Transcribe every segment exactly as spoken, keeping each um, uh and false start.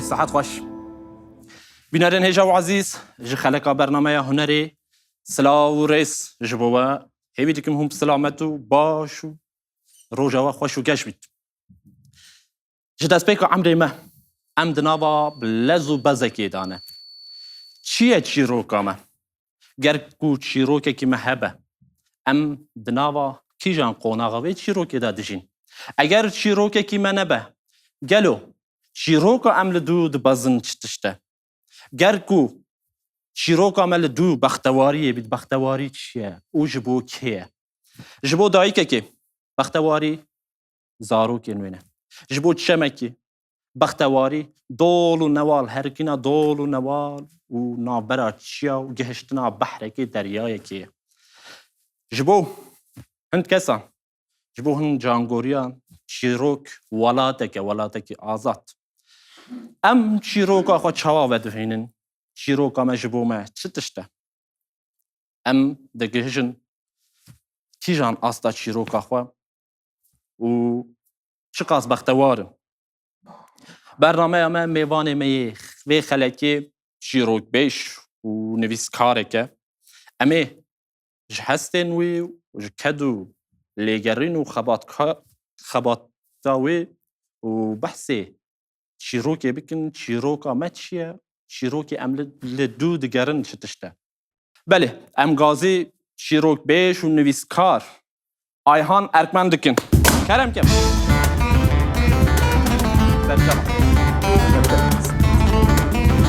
Sihet xweş. Bînerên hêja û ezîz, ji xeleka bernameya hunerê silav û rêz ji bo we. Hêvî dikim hûn bi silamet û baş û roja we xweş û geş bît. Ji destpêka emrê me, em di nava bi lez û bezekê de ne. Çi ye çîroka me? Ger ku çîrokekî me hebe, em di nava kîjan qonaxa vê çîrokê de dijîn? Eger çîrokekî me nebe, gelo çîroka em li dû dibezin çi tişt e? Ger ku çîroka me li dû bextewariyê bît, bextewarî çi ye û ji bo kê ye? Ji bo dayikekê bextewarî zarokên wê ne. Ji bo çemekî bextewarî dol û newal, herikîna dol û newal û navbera çiya û gihiştina behrekê deryayekê ye. Ji bo hin kesan, ji bo hin cangoriyan çîrok welatek e, welatekî azad. Em çîroka xwe çawa vedihînin? Çîroka me ji bo me çi tişt e? Em digihîjin kîjan asta çîroka xwe û çiqas bextewar in? Bernameya me, mêvanê me yê vê xelekê çîrokbêj û nivîskarek e. Em ê ji hestên wî û ji ked û lêgerîn û xebatka-, xebata wî û behsê çîrokê bikin, çîroka me çi ye? Çîrokê em li, li dû digerin çi tişt e? Belê, em gazî çîrokbêj û nivîskar Ayhan Erkmen dikin. Kerem ke. Serçe.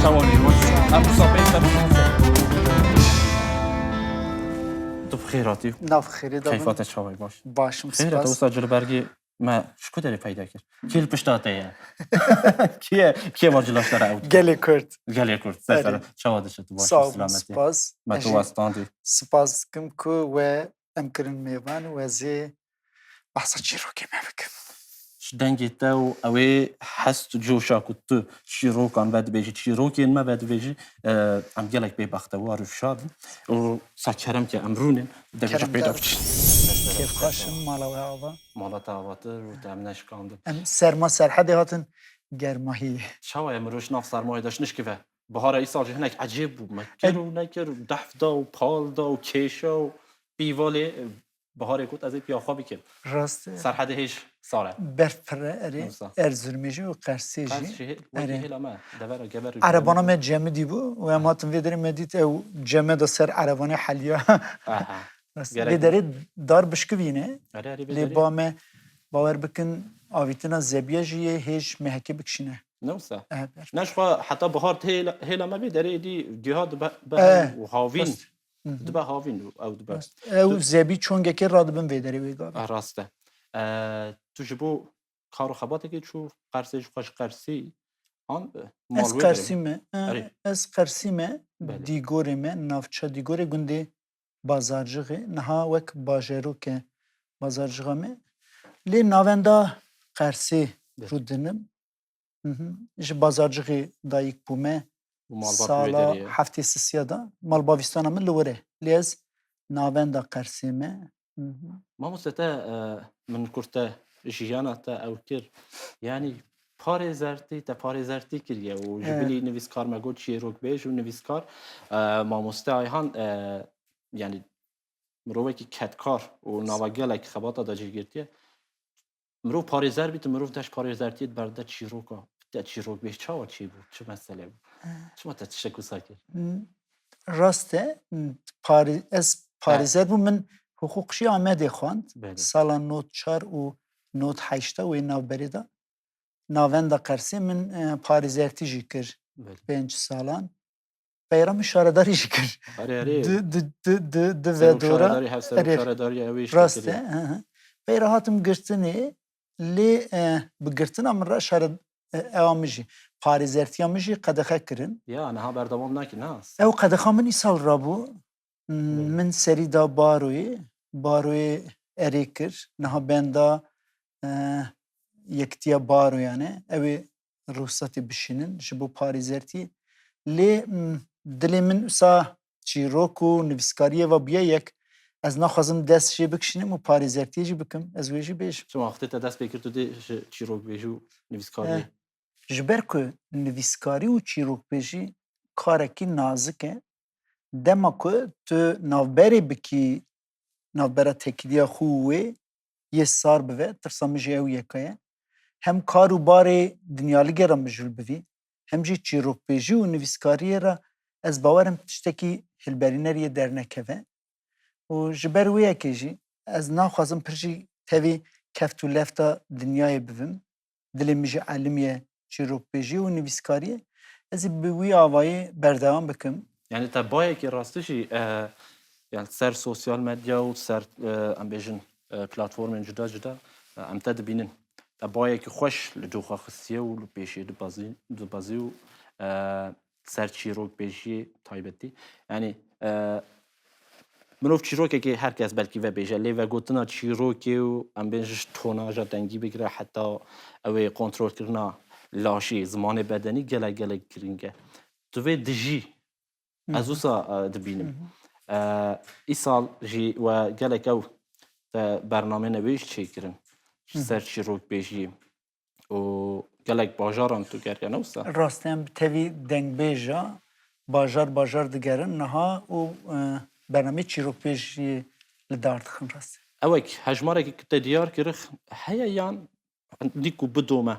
Şewanê baş. Em wisa pê ser. Tu bi xêr hatî. Nav xêrê de bin. Keyfa te çawa ye, baş? Başim, spas. Xêr e, te wisa cilbergê me ji ku derê peyda kir? Kê li pişta te ye? Kê ye? Kê war cilaş te re ew dike? Gelê Kurd. Gelê Kurd. Ser Erê. Ser. Çawa dişe tu, baş? Sağ olun, spas. Me tu westandî. Spas dikim ku we em kirin mêvan û ez ê behsa çîrokê me bikim. Ji dengê te û ew ê hest û coşa ku tu çîrokan vedibêjî, çîrokên me vedibêjî, e, em gelek bê bextewar û şad in. Û sa kerem ke em rûnin, devê ji pê de biçin. Kêfxweş im, mala we ava. Mala te avatir û te em neşikandin. Em serma Serhedê hatin, germahiyê. Çawa ye mirov ji nav sermayê de ji nişkive? Bihara îsal jî hinek ecêb bû. Me kir û nekir, dehf da û pal da û kêşa û pîvalê, e, biharê got ez ê piya xwe bikim. Rast e. Serhedê hêj sar e. Berf pir e, erê. Wisa. Erzurumê jî û Qersê jî. Qers jî hê-, wekî hêla me, devera gever û Erebana me cemidî bû û em hatin vê derê me dît ew cemeda ser erebanê heliya. Aha. Rast e. Gerek vê derê dar bişkivîne. Erê, erê, vê derê. Lê ba me bawer bikin avîtina zebiya jî yê hêj mehekê bikişîne. Ne wisa? Eh, ber. Ne ji xwe heta bihar hêla, hêla me vê derê êdî giha dibe, be Eh, û havîn. Rast. Hı hı. Dibe havîn û ew dibe. Rast. Ew Tu zebî çongekê radibin vê derê wê gavê. Ah, rast e. Eh, tu ji bo kar û xebatekê çû Qersê, ji xwe ji Qersî an, eh, mal Ez wê derê Qersî me. Eh, Erê. Ez Qersî me, Belê. Dîgorê me, navça Dîgorê gundê Bazarcixê. Niha wek bajarok e Bazarcixa me. Lê navenda Qersê Belê. Rûdinim. Hı hı. Ji Bazarcixê dayik bûme. Û malbat wê Sala derê ye. Heftê sisiya da malbavîstana min li wir e. Lê ez navenda Qersê me. Hı hı. Mamoste te, e, min kurte jiyana te ew kir. Yanî parêzertî, te parêzertî kiriye û ji Evet. bilî nivîskar me got çîrokbêj û nivîskar, e, mamoste Ayhan, e, yanî mirovekî kedkar û nava gelek xebata de cî girtiye. Mirov parêzer bî, tu mirov te ji parêzertiyê diberde çîroka. Te çîrokbêj çawa çêbû? Çi mesele bû? Eh. Çima te tiştek wisa kir? N-, rast e, n-, parê-, ez He. parêzer bûm, min hiqûq jî Amedê xwend. Belê. Sala nod çar û nod heşt de wê navberê de. Navenda Qersê min, e, parêzertî jî kir Belê. pênc salan. Peyra min şaredarî jî kir. Erê, erê. Di, di, di, di, di Serok vedora. şaredarî, hevserok Erê. şaredarî ew ê Rast e, kiriye. Hı hı. Peyra hatim girtinê, lê, e, bi girtina min re şare-, e, ewa min jî, parêzertiya min jî qedexe kirin. Ya, niha berdewam nakin, ha? Ew qedexa min îsal rabû. Hmm, Belê. Min serî da baroyê, baroyê erê kir. Niha benda, e, yekitiya baroyan e. Ew ê ruhsatê bişînin ji bo parêzertiyê. Lê, m, dilê min wisa çîrok û nivîskariyê ve bûye yek. Ez naxwazim dest jê bikişînim û parêzertiyê jî bikim. Ez wê jî bêjim. Çima wextê te dest pê kir, tu dê ji çîrokbêjî û nivîskariyê Eh. Ji ber ku nivîskarî û çîrokbêjî karekî nazik e, dema ku tu navberê bikî navbera tekîdiya xwe û wê yê sar bive, tirsa min jî ew yeka ye. Hem kar û barê dinyaligê re mijûl bivî, hem jî çîrokbêjî û nivîskariyê re ez bawer im tiştekî hilberîneriyê dernekeve. Û ji ber wê yekê jî ez naxwazim pir jî tevî keft û lefta dinyayê bivim. Dilê min jî elimî ye çîrokbêjî û nivîskariyê. Ez ê bi wî avayî berdewam bikim. Yani te bayekî rastî jî, e, yani ser sosyal medya û ser, e, em bêjin, e, platformên cuda cuda, e, em te dibînin. Te bayekî xweş li doxa xistiye û li pêşê dibazî, dibazî û, e, ser çîrokbêjiyê taybetî. Yani, e, mirov çîrokekê her kes belkî vebêje, lê vegotina çîrokê û em bên ji tonaja dengî bigire heta ew ê kontrolkirina laşê, zimanê bedenî gelek gelek giring e. Tu vê dijî, ez wisa, e, dibînim. E, îsal jî we gelek ew te bernameyê newê jî çêkirin ji ser çîrokbêjiyê. û gelek bajaran tu geriya, ne wisa? Rast e, em bi tevî dengbêja bajar bajar digerin niha û, e, bernameyê çîrokbêjiyê li dar dixin, rast e. Ewek hejmarekî ku te diyar kir heye yan dî ku bidome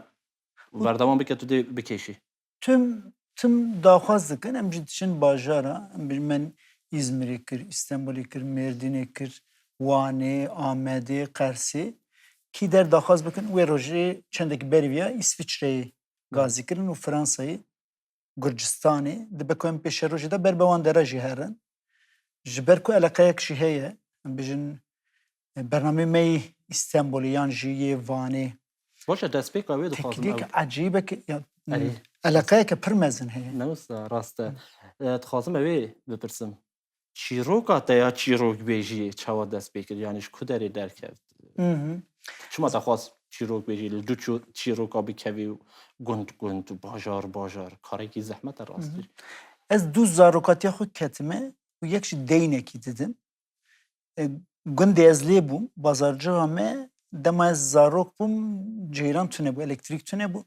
û berdewam bike tu dê bikêşî? Tim, tim daxwaz dikin, em jî diçin bajara, em bêjin me Îzmirê kir, Îstenbulê kir, Mêrdînê kir, Wanê, Amedê, Qersê. Kî der daxwaz bikin, wê rojê çendekî berî viya Îsviçreyê gazî kirin û Fransayê, Gurcistanê. Dibe ku em pêşerojê de ber bi wan dera jî herin. Ji ber ku eleqeyek jî heye, em bêjin, e, bernameyê me yê Îstenbulê yan jî yê Vanê. Baş e, destpêka wê dixwazim ew. Teknîk ecîbek ya, Erê. Eleqeyeke pir mezin heye. Ne wisa, rast e. Hı. E, dixwazim ew ê bipirsim. Çîroka te ya çîrokbêjiyê çawa dest pê kir? Yani ji ku derê derkevt? Hı hı. Çima te xwest çîrokbêjî li du ço-, çîroka bikevî û gund gund û bajar bajar? Karekî zehmet e rastî. Hı hı. Ez du zarokatiya xwe ketime û yek jî deynekî didim. E, gundê ez lê bûm, bazarcixê me, dema ez zarok bûm, ceyran tune bû, elektrîk tune bû.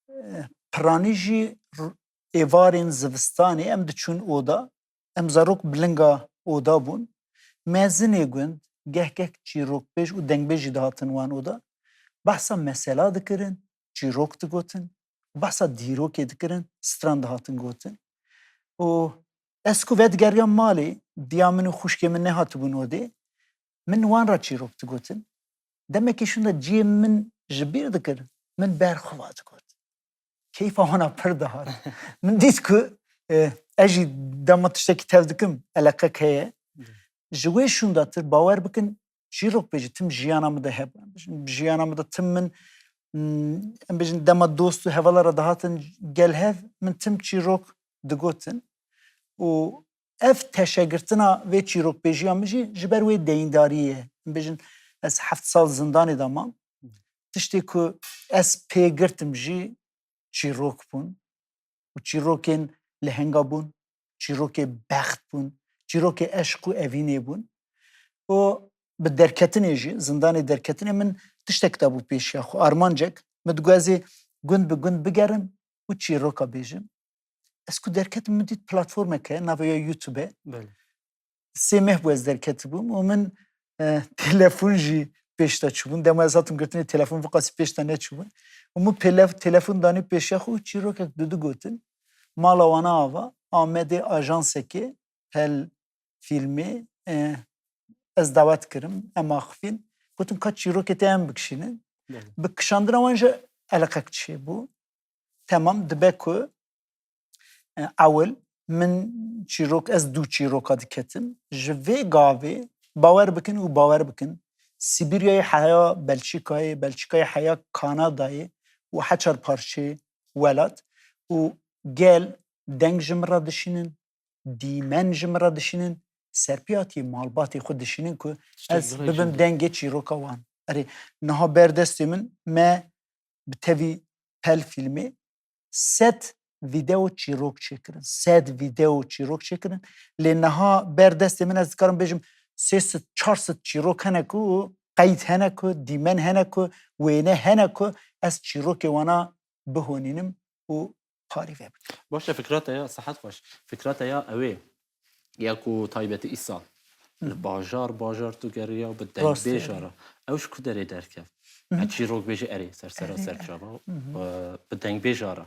E, piranî jî r-, êvarên zivistanê em diçûn oda, em zarok bi linga oda bûn. Mezinê gund, geh geh çîrokbêj û dengbêj jî dihatin wan oda. Behsa mesela dikirin, çîrok digotin, behsa dîrokê dikirin, stran dihatin gotin. Û ez ku vedigeriyam malê, diya min û xwişkê min nehatibûn odê, min wan re çîrok digotin. Demekê şûnda ciyê min ji bîr dikir, min ber xwe va digot. Keyfa wana pir dihat. Min dît ku, e, ez jî dema tiştekî tev dikim, eleqek heye. Ji wê şûndatir bawer bikin, çîrokbêjî tim jiyana min de hebû. Em bêjin, jiyana min de tim min, mm, em bêjin dema dost û hevala re dihatin gel hev, min tim çîrok digotin. Û ev teşegirtina vê çîrokbêjiya min jî ji ber wê deyîndariyê ye. Em bêjin ez heft sal zindanê de mam. Tiştê ku ez pê girtim jî çîrok bûn û çîrokên lehenga bûn, çîrokê bext bûn, çîrokê eşq û evînê bûn. Û bi derketinê jî, zindanê derketinê min tiştek dabû pêşiya xwe, armancek. Min digot ez ê gund bi gund bigerim û çîroka bêjim. Ez ku derketim min dît platformek heye, navê ya YouTube e. Belê. Sê meh bû ez derketibûm û min, e, telefon jî pêş de çûbûn. Dema ez hatim girtinê telefon vê qasî pêş de neçûbûn. Û min pêlef-, telefon danî pêşiya xwe û çîrokek dudu gotin. Mala wana ava, Amedê ajansekê, Pel Fîlmê, e, ez dawet kirim, em axifîn. Gotin ka çîrokê te em bikişînin. Belê. Bi kişandina wan jî eleqek çêbû. Temam, dibe ku, e, ewil min çîrok, ez du çîroka diketim. Ji vê gavê bawer bikin û bawer bikin, Sîbîryayê heya Belçîkayê, Belçîkayê heya Kanadayê û heçar parçeyê welat û gel deng ji min re dişînin, dîmen ji min re dişînin, serpiyatiyê malbatê xwe dişînin ku ez bibim dengê çîroka wan. Erê, niha ber destê min me bi tevî Pel Fîlmê sed vîdeo çîrok çêkirin. Sed vîdeo çîrok çêkirin. Lê niha ber destê min ez dikarim bêjim sê sed çar sed çîrok hene ku qeyd hene ku dîmen hene ku wêne hene ku ez çîrokê wana bihonînim û parî ve bikim. Baş e, fikra te ya, sihet xweş. Fikra te ya ew ê, ya ku taybetî îsal li bajar, bajar tu geriya bi dengbêja re. Ew ji ku derê derkev? Çîrokbêjî erê, ser sera ser çava, bi dengbêja re.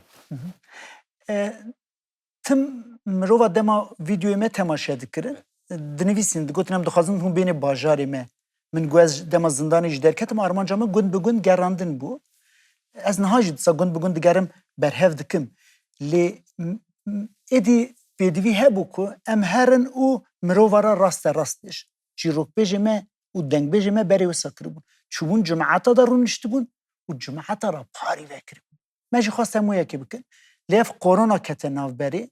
Tim mirova dema vîdeoyê me temaşe dikirin, dinivîsîn, digotin, em dixwazin hûn bêne bajarê me. Min got, ez dema zindanê jî derketim, armanca min gund bi gund gerandin bû. Ez niha jî disa gund bi gund digerim, berhev dikim. Lê êdî pêdivî hebû ku em herin û mirova re raste rast bêjin. Çîrokbêjê me û dengbêjê me berê wisa kiribûn. Çûbûn cumata de rûniştibûn û cumata re parî vekiribûn. Me jî xwest hemû yekê bikin. Lê ev korona kete navberê.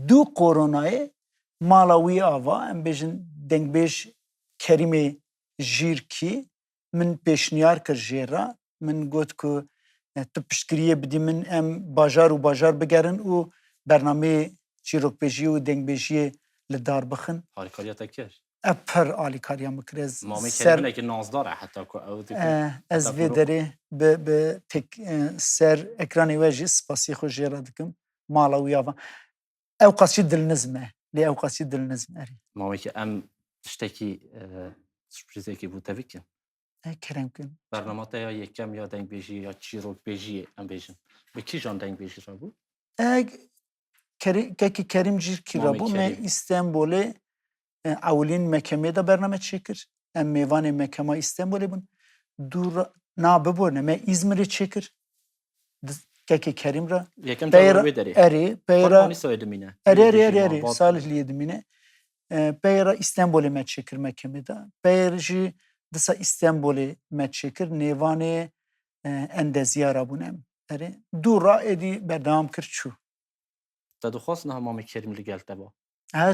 Du koronayê mala wî ava, em bêjin dengbêj Kerîmê Jîrkî, min pêşniyar kir jê re. Min got ku, e, tu piştgiriyê bidî min, em bajar û bajar bigerin û bernameyê çîrokbêjiyê û dengbêjiyê li dar bixin. Alîkariya te kir? E, pir alîkariya min kir. Ez Mamê ser Kerîm hinekî nazdar e heta ku ew dike. E, ez vê derê bi, bi tek, e, ser ekranê we jî spasiyê xwe jê re dikim. Mala wî ava. Ew qas jî dilnizm e. Lê ew qas jî dilnizm erê. Mamekî em tiştekî, e, surprîzekî bo te bikin. E, kerem kin. Bernama te ya yekem ya dengbêjiyê ya çîrokbêjiyê em bêjin. Bi kîjan dengbêjî re bû? E, Kerî-, kekî Kerîm Jîrkî re bû. Me Îstenbolê, e, ewilîn mekemê de bername çêkir. Em mêvanê mekema Îstenbolê bûn. Dû re, na biborne, me Îzmirê çêkir. Di-, kekê Kerîm re. Yekem Peyra, wê derê. Erê, peyra. Xormanî soyê dimîne. Erê, erê, erê, erê. Salihliyê dimîne. E, peyra Îstenbolê me çêkir mekemê de. Peyr jî disa Îstenbolê me çêkir. Nêvanê, e, endeziya re bûn em. Erê. Dû re êdî berdewam kir çû. Te dixwest niha Mamê Kerîm li gel te ba? Ha,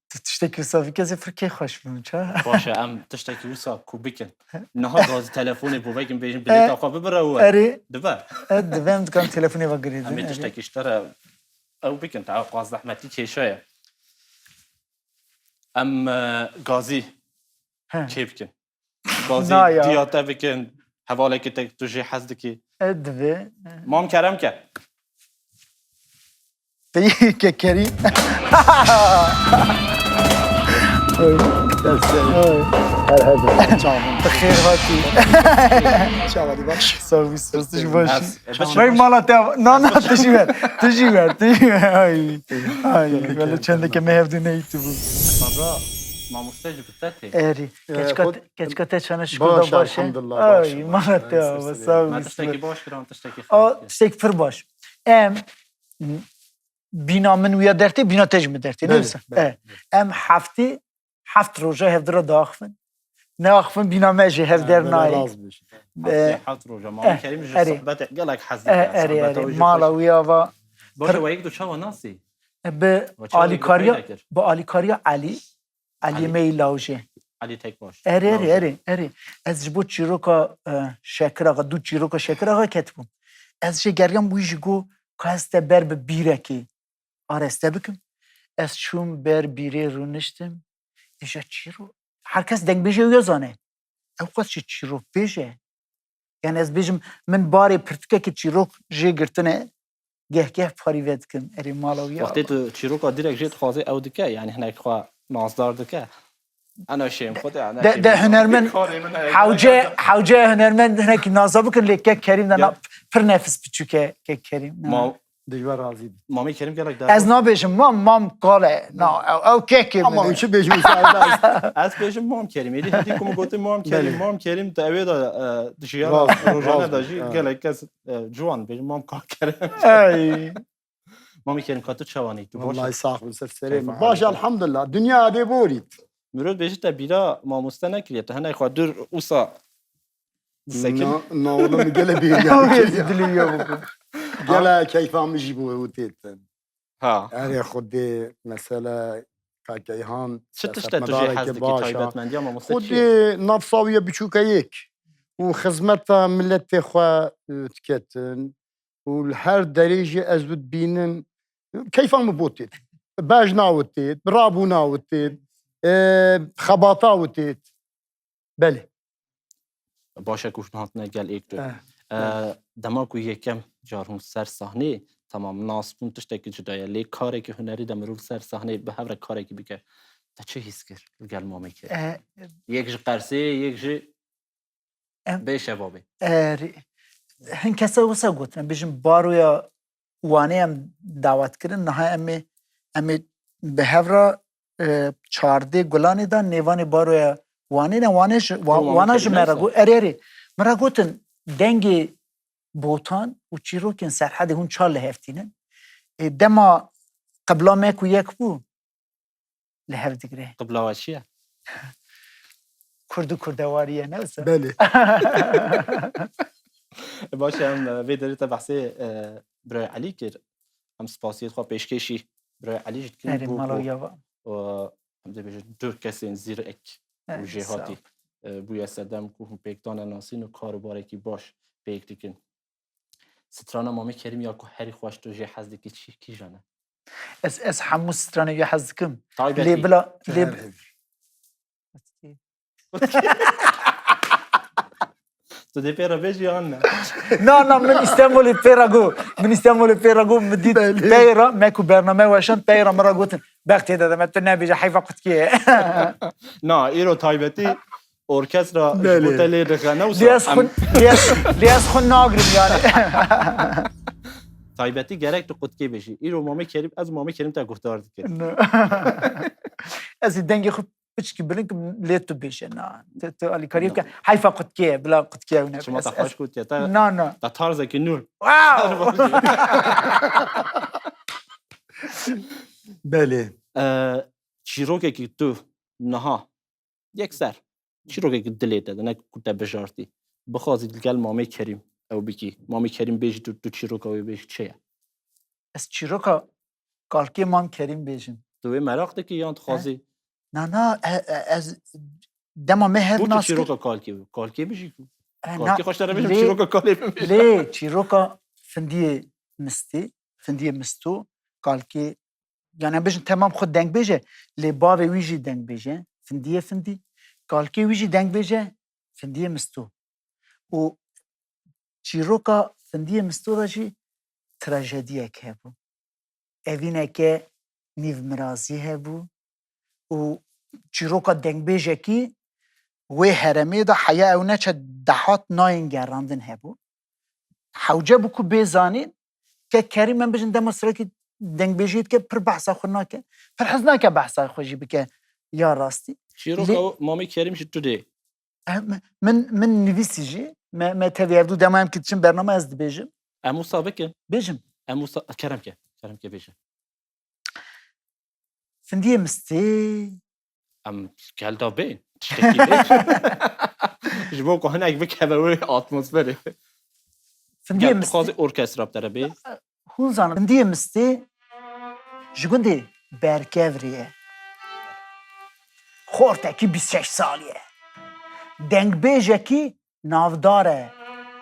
tu tiştekî wisa bike zê pir kêfxweş bûm, ça? Baş e, em tiştekî wisa ku bikin. Niha gazî telefonê bo vekin bêjin bilêta xwe bibire we. Erê. Dibe. E, dibe em dikan telefonê ve girêdin. Em ê tiştekî ji te re ew bikin, te ew qas zehmetî kêşe ye. Em, e, gazî çê bikin. Gazî diya te bikin, hevalekî te tu jê hez dikî. E, divê. Mam kerem ke. Te yê ke kerî. Oy. Oy. Her her. Çağım. Bi xêr hatî. Çağım baş. Sağ ol, sağ ol, baş. Vay mala te. Na, na, tu jî ver. Tu jî ver. Tu jî ver. Ay. Ay. Wele çendeke me hevdû neyî tu bû. Baba, mamoste jî bi te tê. Erî. Keçka te çane şikir da baş e? Ay, mala te ava, sağ ol. Ma tiştekî baş kiran, tiştekî xebat. Tiştekî pir baş. Em, bîna min wîya dertê, bîna te jî min dertê. Ne wisa? Em heftê, heft roja hevdira diaxivin. Neaxivin bîna me jî hev der nayê. Heftê heft roja. Mama Kerîm ji sohbetê gelek hez dike. Erê, erê. Mala wî ava. Baş e, we yek du çawa nasî? Bi alîkariya, bi alîkariya Elî. Elî me yî lawjê. Elî Tekbaş. Erê, erê, erê, erê. Ez ji bo çîroka, e, Şekir Axa, dû çîroka Şekir Axa ketibûm. Ez jê geriyam, wî jî got, ka ez te ber bi bîrekê areste bikim. Ez çûm ber bîrê rûniştim. Êja çîro-, her kes dengbêjê wî ya zane. Ew qas jî çîrokbêj e. Yani ez bêjim, min barê pirtûkekî çîrok jê girtine, geh geh parî vedikim. Erê mala wî ya. Wextê tu çîroka direk jê dixwazê ew dike, yani hinek xwe nazdar dike. Ana şêm xwe de, ana De, şêm de xwe. Hunermend, hewce, hewce hunermend hinekî naza bikin, lê kek Kerîm de na, pir nefis piçûk e, kek Kerîm. Ma, Dijber razî bî. Mamê Kerîm gelek der. Ez nabêjim mam, mam kal e. Na, ew, ew kekê min e. Ama çi bêjim serbest. Ez bêjim mam Kerîm. Êdî hindî ku min gotê mam Kerîm, mam Kerîm te ewê de, e, di jiyana rojane de jî gelek kes, e, ciwan bêjim mam kal Kerîm. Ey. Mamê Kerîm ka tu çawanî? Tu baş? Wallahî sax bin, ser serê min. Baş, elhamdulillah. Dinya adê borît. Mirov bêjî te bîra mamoste nekiriye. Tu hinek xwe dûr usa Sekin. Na, na, oğlum, gele bir ya. Dilî ya bu. Gele keyfa min jî bo ew têtin. Ha. Erê Xwedê, mesela, ka Keyhan, çi tişt e tu jê hez dikî, taybetmendiya mamoste çi ye? Xwedê nafsawiye biçûkeyek û xizmeta milletê xwe, e, diketin. Û li her derê jî ez wî dibînim. Keyfa min bo têt. Bejna wî têt, bi rabûna wî têt, e, xebata wî têt. Belê. Baş e ku hûn hatine gel êk tu. Eh, eh, belê. Dema ku yekem car hûn ser sahneyê, tamam, nas bûn tiştekî cuda ye. Lê karekî hunerî de mirov ser sahneyê bi hev re karekî bike, te çi hîs kir li gel Mamê Kerîm? E, Yek ji Qersê, yek jî Em- Bê Şevabê. E, rê- hin kesa wisa gotine, bêjin baroya Wanê em dawet kirin, niha em ê, em ê bi hev re, e, çardê Gulanê de nêvanê baroya Wanê ne, Wanê ji, wa-, Tamam, Wana ji me re got, erê, erê. Min re gotin, dengê Botan û çîrokên Serhedê hûn çar li hev tînin. Ê, dema qibla me ku yek bû, li hev digire. Qibla we çi ye? Kurd û kurdewarî ye, ne wisa? Belê. Baş e, em, e, vê derê te behsê, e, Birayê Elî kir. Em spasiyê xwe pêşkêşî Birayê Elî jî dikin. Erê, bo mala ku, ya va. e, em dê bêjin du kesên zîrek û Erê, jêhatî, sağ ol. e, bûye sedem ku hûn pêk dane nasîn û kar û barekî baş pêk dikin. Strana Mamê Kerîm ya ku herî xweş tu jê hez dikî çi, kîjan e? Ez, ez hemû stranê wî hez dikim. Taybetî. Lê bila, lê Her hevî. Tu dê pê re bêjî yan ne? Na, na, min Îstanbulê pê re got. Min Îstanbulê pê re got. Min dît Belê. Pey re, me ku bername weşand, pey re min re gotin. Bextê de deme, tu nebêje, heyfa qutkê ye. Na, îro taybetî orkestra ji bo Belê. Te lê dixe, ne wisa? Lê ez xwe, lê ez, lê ez xwe nagrim yani. Taybetî gerek tu qutkê bêjî. Îro Mamê Kerîm, ez Mamê Kerîm te guhdar dikim. Ne. Ez ê dengê xwe piçkî bilind kim, lê tu bêje, na. Tu, tu alîkariyê bike. Heyfa qutkê ye, bila qutkê ew nebe. Çima te xweş gotiye? Te, na, na. Te tarzekî nû. Wow! Belê. E, çîrokekî tu niha yekser çîrokekî dilê te de, ne ku te bijartî, bixwazî li gel Mamê Kerîm ew bikî. Mamê Kerîm bêjî tu, tu çîroka wê bêjî çi ye? Ez çîroka kalkê Mam Kerîm bêjim. Tu wê meraq dikî yan dixwazî? He? Na, na, e, e, ez dema me hev nas kir. Çîroka kalkê, kalkê bijî ku. E, kalkê xweş te re bêjim, lê, çîroka kalê bibêje. Lê çîroka Findiyê Mistê, Findiyê Misto, kalkê yani em bêjin temam xwe dengbêj e, lê bavê wî jî dengbêj e, Findiyê Findî, kalkê wî jî dengbêj e, Findiyê Misto. Û çîroka Findiyê Misto de jî trajediyek hebû. Evîneke nîvmirazî hebû û çîroka dengbêjekî wê heremê de heya ew neçe dehat nayên gerandin hebû. Hewce bû ku bê zanîn, ke Kerîm em bijin dema sirekî dengbêjiyê dike, pir behsa xwe nake, pir hez nake behsa xwe jî bike ya rastî. Çîroka Lê- Mamê Kerîm ji tu dê. Em, min, min nivîsî jî, me, me tevî hevdû dema em ki diçin bername ez dibêjim. Em wisa bikin. Bêjim. Em wisa, kerem ke, kerem ke bêje. Findiyê Mistê. Em gel da bên. Tiştekî bê. Ji bo ku hinek bikeve wê atmosferê. Findiyê Gel, Mistê. Dixwazî orkestra bi te re bê. Hûn zanin, Findiyê Mistê ji gundê Berkevrê ye. Xortekî bîst şeş salî ye. Dengbêjekî navdar e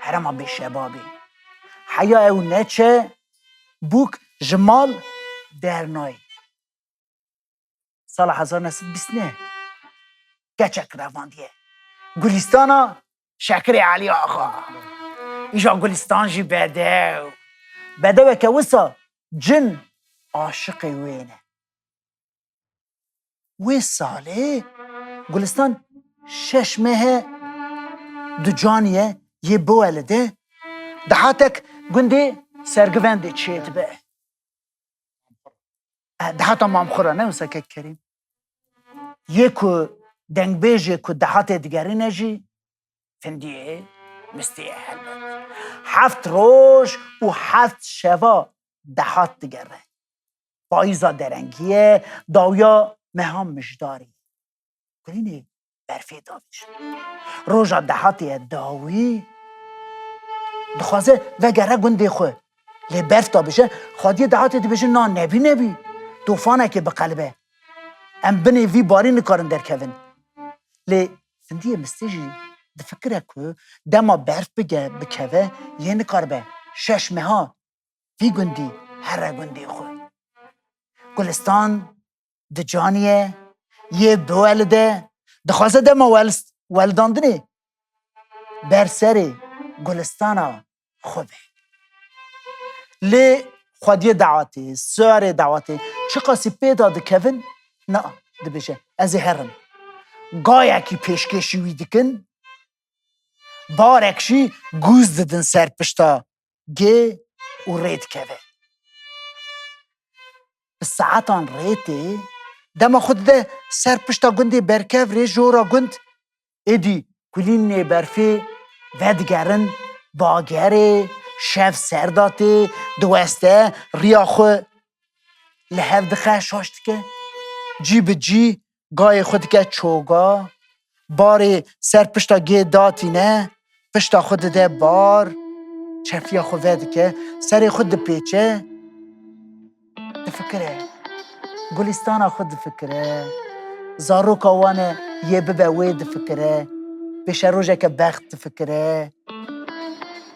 herêma Bêşebabê. Heya ew neçe bûk ji mal dernayê. Sala hezar neh sed bîst neh keçek revandiye. Gulîstana Şekirê Elî Axa. Îja Gulistan jî bedew. Bedeweke wisa cin aşiqê wê ne. Wê salê Gulistan şeş mehe ducanî ye, yê biwelide, dehatek gundê Sergivendê çêdibe. E, dehata Mamxura ne wisa kek Kerîm. Yê ku dengbêjê ku dehatê digerîne jî Findiyê Mistê ye helbet. Heft roj û heft şeva dehat digere. Payîza derengî ye, dawiya meha mijdarî. Kulînê berfê davêje. Roja dehatê ye dawî. Dixwaze vegere gundê xwe. Lê berf davêje, xwediyê dehatê dibêje na nebî nebî. Tofanekê biqelibe. Em binê vî barî nikarin derkevin. Lê Findiyê Mistê jî difikire ku dema berf bige, bikeve, yê nikaribe şeş meha vî gundî here gundê xwe. Gulistan ducanî ye, yê biwelide, dixwaze dema welist-, welidandinê ber serê Gulistana xwe be. Lê xwediyê dawetê, siyarê dawetê çiqasî pê de dikevin, na, dibêje, ez ê herim. Gayekî pêşkêşî wî dikin, barek jî gûz didin ser pişta gê û rê dikeve. Bi saetan rê tê, dema xwe dide ser pişta gundê berkev rê jora gund, êdî kulînê berfê vedigerin bagerê, şev serda tê, diweste, riya xwe li hev dixe, şaş dike. Cî bi cî gayê xwe dike çoga, barê ser pişta gê datîne, pişta xwe dide bar, çefiya xwe vedike, serê xwe dipêçe, difikire. Gulîstana xwe difikire. Zaroka wan e yê bibe wê difikire. Pêşerojeke bext difikire.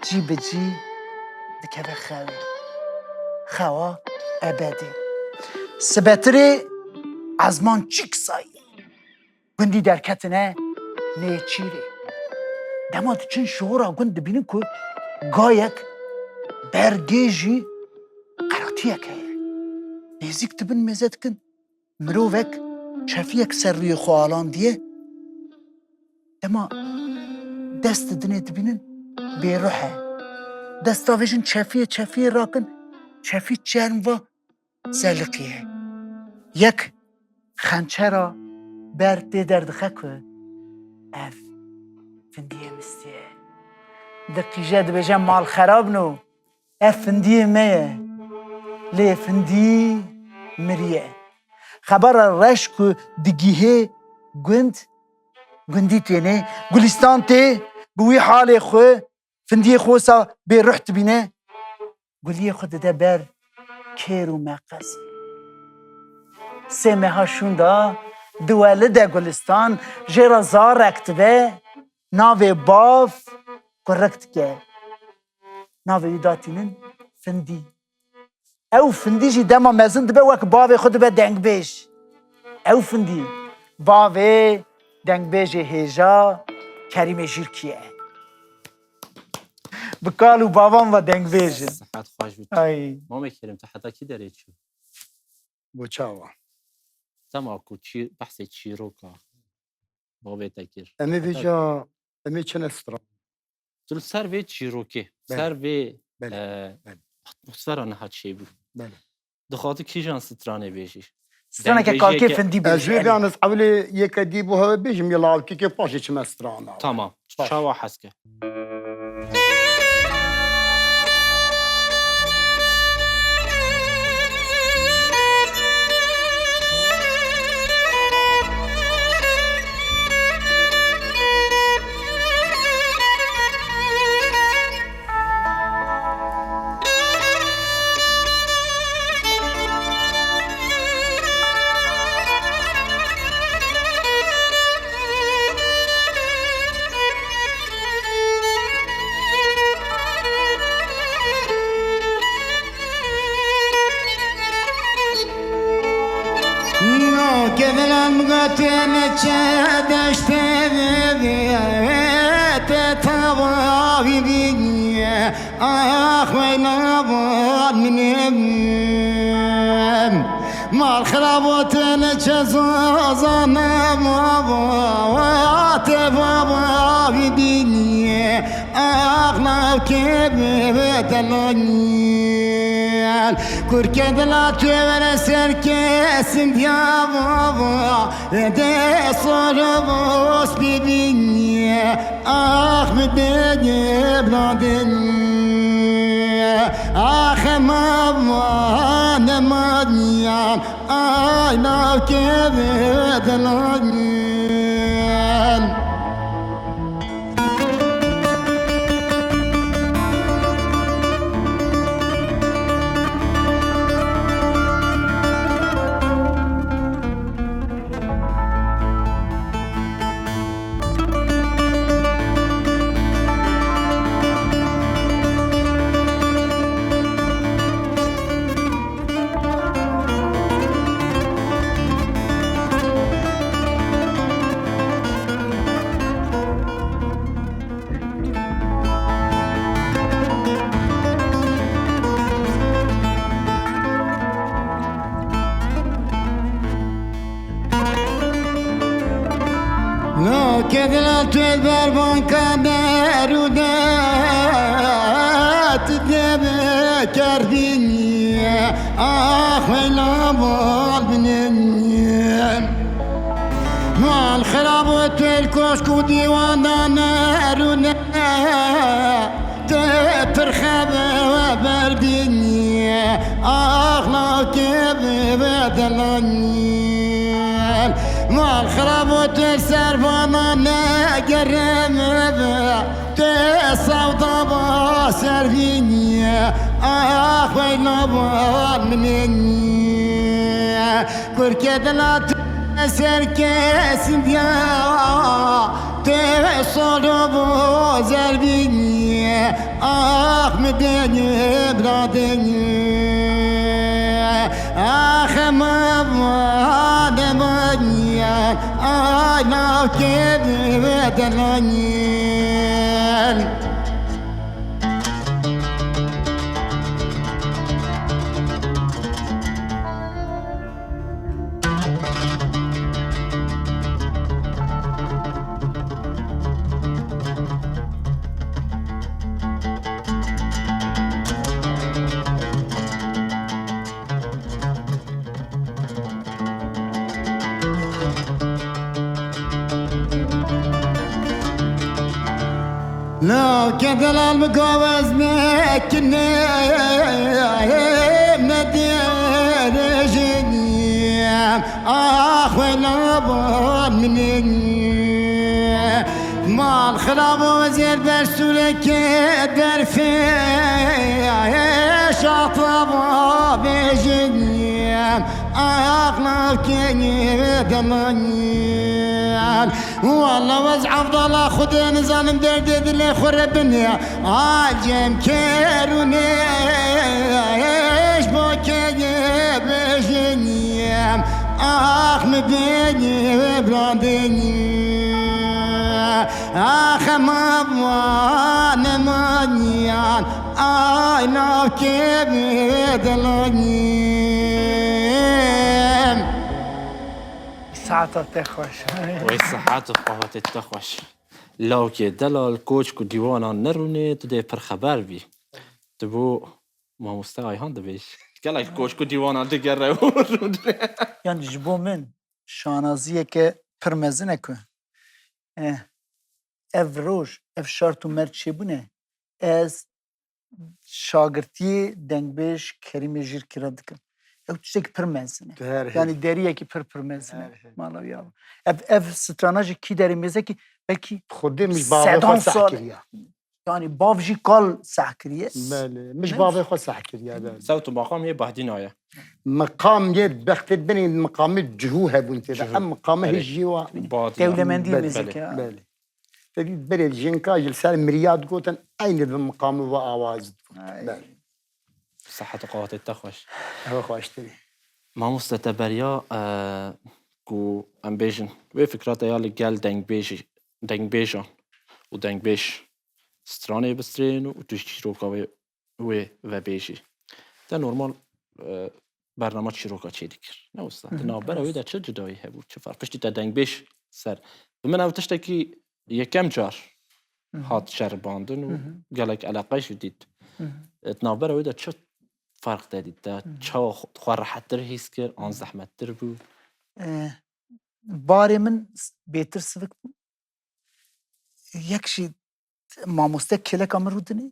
Cî bi cî dikeve xewê. Xewa ebedê. Sibetirê ezman çîk sayî. Gundî derketine nêçîrê. Dema diçin ji hora gund dibînin ku gayek ber gê jî qeratiyek heye. Nêzîk dibin mêze dikin. Mirovek çefiyek ser rûyê xwe alandiye. Dema dest didinê dibînin bêruh e. Dest davêjin çefiyê, çefiyê rakin. Çefî çerm va zeliqiye. Yek xençera ber tê derdixe ku ev findiyê mistî ye. Diqîje dibêje mal xerab no. Ev findiyê me ye. Lê findî miriye. Xebera reş ku digihê gund, gundî tênê, Gulîstan tê bi wî halê xwe, findiyê xwe wisa bêruh dibîne, guliyê xwe dide ber kêr û meqesê. Sê meha şûnda diwelide Gulîstan, jê re zarek dibe, navê bav kurik dike. Navê wî datînin Findî. Ew Findî jî dema mezin dibe wek bavê xwe dibe dengbêj. Ew Findî bavê dengbêjê hêja Kerîmê Jîrkî ye. Bi kal û bavan ve dengbêj in. Sihet xweş bî. Ay. Mamê Kerîm, tu heta kî derê çû? Bo çawa? Dema ku çî-, behsê çîroka bavê te kir. Em ê vêca, em ê çine stran. Tu li ser vê çîrokê, Belê. ser vê, Belê. e, Belê. atmosfera niha çêbû. Belê. Dixwazî kîjan stranê bêjî? Straneke Dengbêjiyeke kalkê Findî bêjî, Ez vê Elî. Yalnız ewlê yeke dî bo hewe bêjim, ya lawkeke paşê çime strana. Tamam. Baş. Çawa hez ke. Kedlem gotene çe deşte te tava vidiye. Ah, weyna van minim. Mal xirabotene çe zazana baba, te baba vidiye. Ah, nav kebe delanyel. Kurke dela tevere ser kesim diya baba. Dê sor bos bibînî, ax bi dê bladin. Ax ema van ema niyan, ay nav keve dilan. Lo kedila tu berbanka derûne tu dê bi kerdînî, ax weyla bal binênî. Mal xirab û tu koşk û dîwana nerûne. Tu pir xebe we berdînî, axlaqê bi we delanî. Mal xirab û tu servana negerem be, tu sewda ba servînî, ax weyla bal minênî. Kurke dila tu ser kesin diya, tu solo bo zerbînî, ax mi denî bradênî. Ax ma vane maniyan, ay nav kedi ve delanî. Law ke delal bi gavez nekine, me dêrejinî, ax we laban minê. Mal xirab û zêr ber sûreke derfê, şataba bêjinî, ax law kenî demanî. Walla wez Evdala Xwedê nizanim derdê dilê xwe re binê. Acem kerûnê ji bo keyê bêjinî. Ax mi bênî brandinî. Ax ema wane maniyan. Ay nav kê mi dilanî. Saeta te xweş. Wey sihet û qewetê te xweş. Lawkê delal, koçk û dîwanan nerûnê, tu dê pir xeber bî. Tu bo mamoste Ayhan dibêj. Gelek koçk û dîwanan digere û rûnê. Yanî ji bo min şanaziyeke pir mezin e ku, eh, ev roj, ev şart û merc çêbûne, ez şagirtiyê dengbêj Kerîmê Jîrkî re dikim. Ew tiştekî pir mezin e. Her hey. Yanî deriyekî pir pir mezin e. Her hey. Mala wî ava. Ev, ev strana jî kî derê mêzekî belkî Xwedê min ji bavê sedan xwe sal seh kiriye. Yanî bav jî kal seh kiriye. Belê. Min ji bavê xwe seh kiriye, belê. Sewt û maqam yê Bahdîna ye. Meqam yê bextê binê meqamê cihû hebûn tê de. Cihû. Em meqamê Belê. Hêjiyê wa. Bahdîna. Dewlemendî Belê. Mêzekî Belê. ha. Belê. Te dît berê jinka ji li ser miriya digotin, eynî bi miqamî ve awaz digot. Ay. Belê. Sihet û qewetê te xweş. Ew xweştirî. Mamoste te beriya, e, ku em bêjin, wê fikra te ya li gel dengbêjî, dengbêjan û dengbêj stranê bistrên û tu ji çîroka wê wê vebêjî. Te normal, e, bernama çîroka çêdikir. Ne wisa? Di Hı hı, navbera wê rast. de çi cudayî hebû, çi farq? Piştî te dengbêj ser. Bi min ew tiştekî yekem car Hı hı. hat ceribandin û Hı hı. gelek eleqe jî dît. Hı hı. E, di navbera wê de çi farq te dît? Te Hı hı. çawa xwe, xwe rehettir hîs kir, an Hı hı. zehmettir bû? E, barê min s-, bêtir sivik bû. Yek jî mamoste kêleka min rûdinê,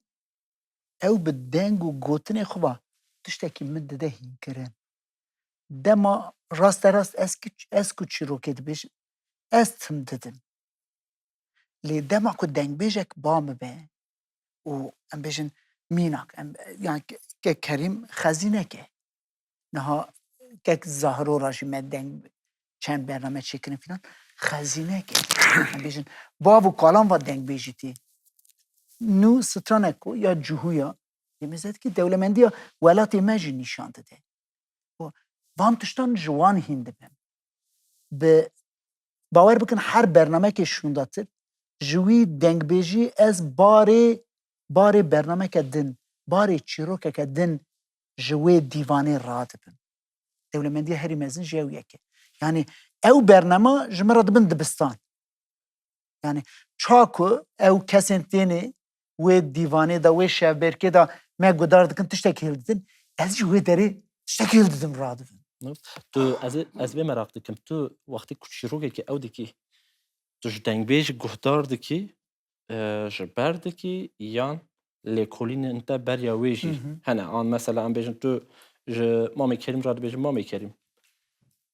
ew bi deng û gotinê xwe va tiştekî min dide hînkirin. Dema rasterast ez ki, ez ku çîrokê dibêjim, ez tim didim. Lê dema ku dengbêjek ba min be û em bêjin mînak, em, yan ke, ke Kerîm xezînek e. Niha kek Zahiro re jî me deng çend bername çêkirin filan. Xezînek e. Em bêjin, bav û kalan va dengbêjî tê. Nû stranek ku ya cihû ya, yê mêze dikî dewlemendiya welatê me jî nîşan dide. Û van tiştan ji wan hîn dibin. Bi, bawer bikin her bernamekê şûndatir, ji wî dengbêjî ez barê, barê bernameke din, barê çîrokeke din ji wê dîvanê radibim. Dewlemendiya herî mezin jî ew yek e. Yanî ew bernama ji min re dibin dibistan. Yani ça ku ew kesên tênê wê dîvanê de, wê şevbêrkê de me guhdar dikin, tiştekî hildidin, ez jî wê derê tiştekî hildidim, radibim. Tu, ez, ez vê meraq dikim. Tu wextê ku çîrokekî ew dikî, tu ji dengbêjî guhdar dikî, e, ji ber dikî yan lêkolînên te beriya wê jî Hı hı. hene? An mesela em bêjin tu ji Mamê Kerîm re dibêjin, Mamê Kerîm,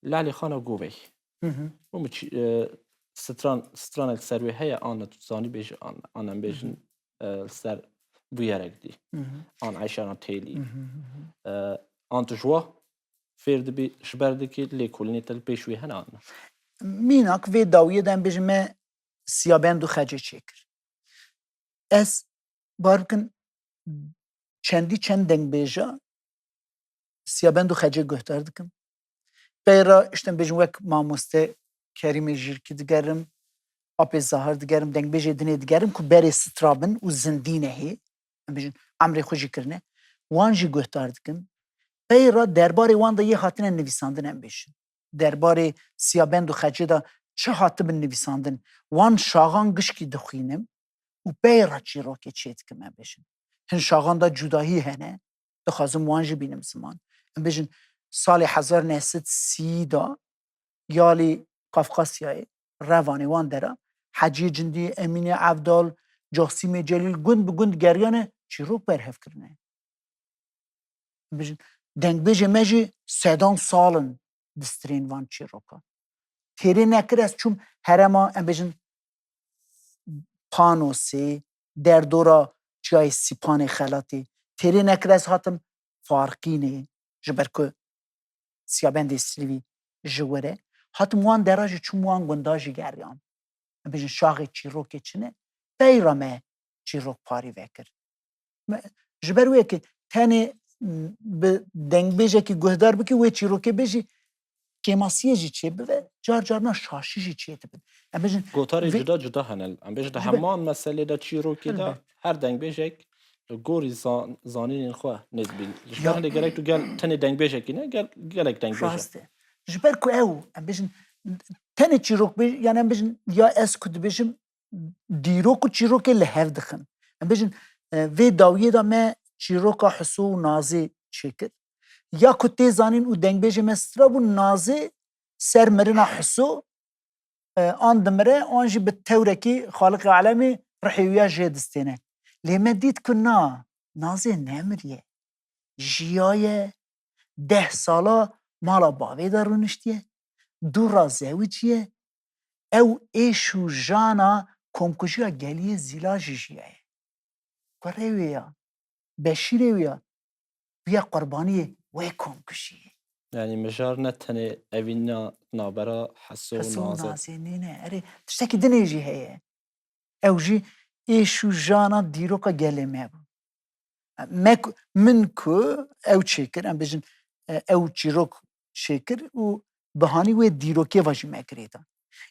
Lalê Xana Govey. Hı hı. Û min çi-, e, stran, stranek ser wê heye, an tu zanî bêjî, an, an em bêjin, Hı hı. e, li ser bûyerek dî. Hı hı. An Eyşana Têlî. Hı hı, hı hı. E, an tu ji wa fêr dibî, ji ber dikî lêkolînê te li pêş wê hene an? Mînak vê dawiyê de em bêjin me Siyabend û Xecê çêkir. Ez, bar bikin, çendî çend dengbêja Siyabend û Xecê guhdar dikim. Pey re, işte, em bêjin wek mamoste Kerîmê Jîrkî digerim, Apê Zahar digerim, dengbêjê dinê digerim ku berê sitra bin û zindî nehê. Em bêjin emrê xwe jî kirine. Wan jî guhdar dikim. Pey re derbarê wan de yê hatine nivîsandin, em bêjin. Derbarê Siyabend û Xecê de çi hatibin nivîsandin, wan şaxan gişkî dixwînim û pey re çîrokê çê dikim, em bêjin. Hin şaxan de cudahî hene, dixwazim wan jî bînim ziman. Em bêjin salê hezar neh sed sî de yalî Kafkasyayê, Revanê, wan dera, Heciyê Cindî, Emînê Evdal, Casîmê Celîl gund bi gund geriyane çîrok berhev kirine. Em bêjin, dengbêjê me jî sedan sal in distirên van çîrokan. Têrê nekir ez çûm herêma, em bêjin, Panosê, derdora Çiyayê Sîpanê Xelatê. Têrê nekir ez hatim Farqînê, ji ber ku Siyabendê Silivî ji wir e. Hatim wan dera jî çûm, wan gunda jî geriyam. Em bêjin şaxê çîrokê çi ne, pey re me çîrok parî vekir. Me, ji ber wê yekê tenê, m, bi dengbêjekî guhdar bikî, wê çîrokê bêjî, kêmasiyê jî çê bibe, car carna şaşî jî çê dibin. Em bêjin Gotarê vê cuda cuda hene. Em bêjin di Ji ber heman meselê de çîrokê de Elbet. her dengbêjek li gorî zan-, zanînên xwe nêz bî. Ji Ya ber hindê gerek tu gel tenê dengbêjekî ne, gel gelek dengbêj e. Rast e. Ji ber ku ew, em bêjin, tenê çîrok bê-, yani em bêjin, ya ez ku dibêjim, dîrok û çîrokê li hev dixin. Em bêjin, e, vê dawiyê de me çîroka Huso û Nazê çêkir. Ya ku tê zanîn û dengbêjê me stira bû, Nazê ser mirina Huso, e, an dimire, an jî bi tewrekî Xaliqê Alemê rihê wî ya jê distêne. Lê me dît ku na, Nazê nemiriye. Jiyaye, deh sala mala bavê de rûniştiye, dû re zewiciye, ew êş û jana komkujiya geliyê Zîla jî jiyaye. Kurê wê ya, Beşîrê wê ya, bûye qurbaniyê wê komkujiyê. Yanî mijar ne tenê evîna navbera Heso û Heso û Nazê. Nazê nîne. Erê, tiştekî dinê jî heye. Ew jî êş û jana dîroka gelê me bû. Me ku, min ku ew çêkir, em bêjin, e, ew çîrok çêkir û bi hanî wê dîrokê ve jî me girêdan.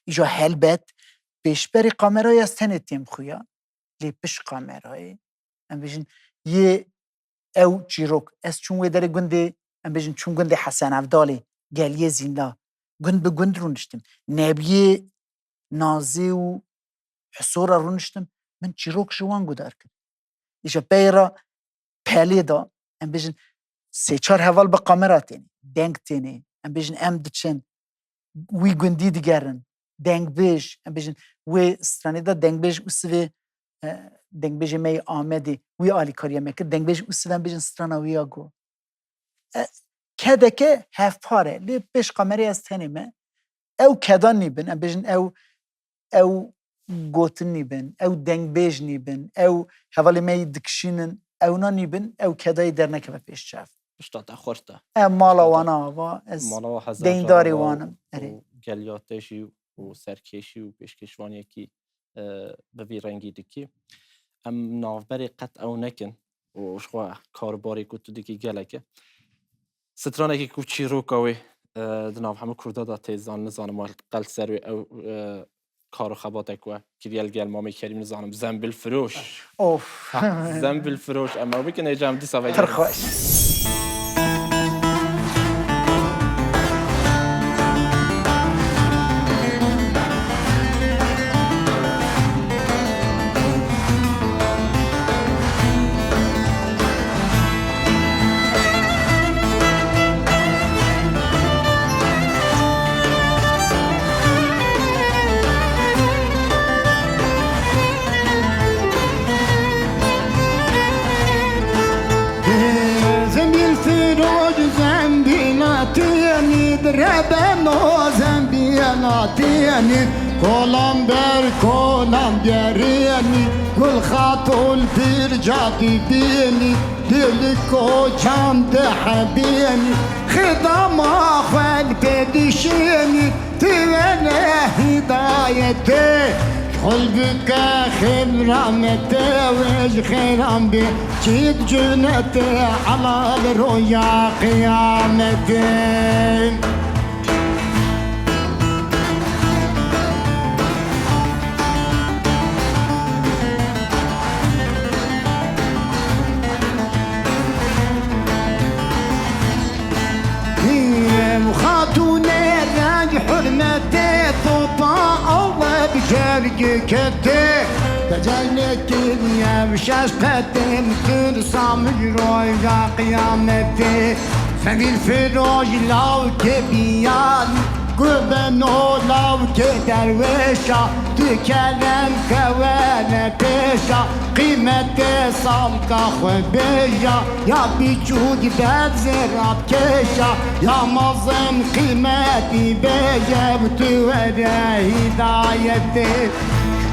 Îja helbet pêşberî kamerayê ez tenê têm xuya, lê pişt kamerayê, em bêjin, yê ew çîrok, ez çûm wê derê gundê, em bêjin, çûm gundê Hesen Evdalê, geliyê Zînla, gund bi gund rûniştim. Nebiyê Nazê û Huso re rûniştim, min çîrok ji wan guhdar kir. Îja pey re pelê da, em bêjin, sê çar heval bi kamera têne, deng têne, em bêjin, em diçin, wî gundî digerin, dengbêj, em bêjin, wê stranê de dengbêj Usivê, e, dengbêjê me yê Amedê, wî alîkariya me kir, dengbêj Usiv, em bêjin, strana wî ya got. E, kedeke hevpar e, lê pêş kamerê ez tenê me. Ew keda nîbin, em bêjin ew, ew gotin nîbin, ew dengbêj nîbin, ew hevalê me yî dikişînin, ewna nîbin, ew kedayê dernekeve pêş çav. Pişta te xurt e. Ev mala Pişta te wana ava, ez Mala wa hezar deyndar ê cara wan im. Erê. û geliya te jî û serkêşî û pêşkêşvaniyê kî, e, bi vî rengî dikî. Em navberê qet ew nekin û ji xwe karbarê ku tu dikî gelek e. Stranekî ku çîroka wê, e, di nav hemû Kurda de tê zan, nizanim we qel ser wê ew, e, kar û xebatek we kiriye li gel Mamê Kerîm, nizanim, Zembil Firoş. Of. Ha, Zembil Firoş, em ew bikin, hêja em dîsa vegerin. Pir xweş. Beno zembiyena diyeni, kolan ber kolan geriyeni, Gul Xatun pir ca dibiyeni, dilik kocan de hebiyeni, xidama xwel pê dişiyeni, tu wene hidayetê, xul bike xêr rametê, wê ji xêran bê. Çît cunetê helal roya qiyamete. Hîm xatûnê reng hurmetê topa Allah bi cergi ketê. Tecelê kiriye bi şeş qetê. Tirsa min ji roja qiyametê. Zevîl firoj lawkê biyan, ku beno lawkê derwêşa, tu kerem ke were pêşa, qîmetê salka xwe bêja, ya biçûk ber zêra bikêşa, ya mezin qîmetî bêje, tu were hîdayetê.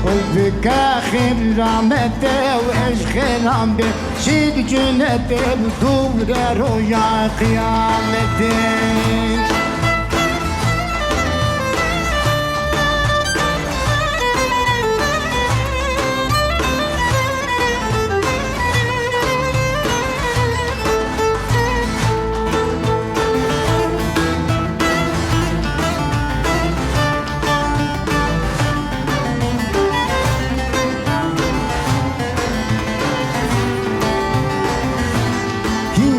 Xwe bike xêr rametê û ez xêran bê. Şîd cunetê bi dûre roja qiyametê. Hî,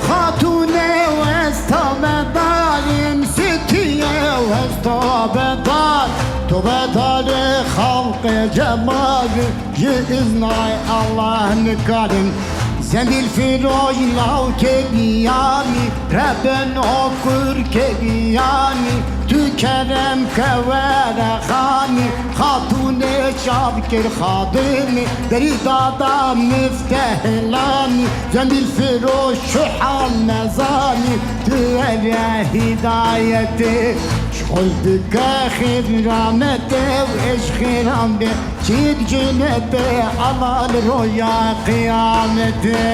xatûnê westa bedalin, sitiyê westa bedal. Tu bedalê xalqê cemalin, ji îznay Allah nikarin. Zembîl firoj lawkê biyanî, rebin o kurkê biyanî, tu kerem ke were xanî, xatûnê çav kir xadimî, derî dada miftehê lanî, zembîl firoj şu hal nezanî, tu were hîdayetê, ji xwe bike xêr rametê û ê ji xêran bê. Çît cunetê helal roja qiyametê.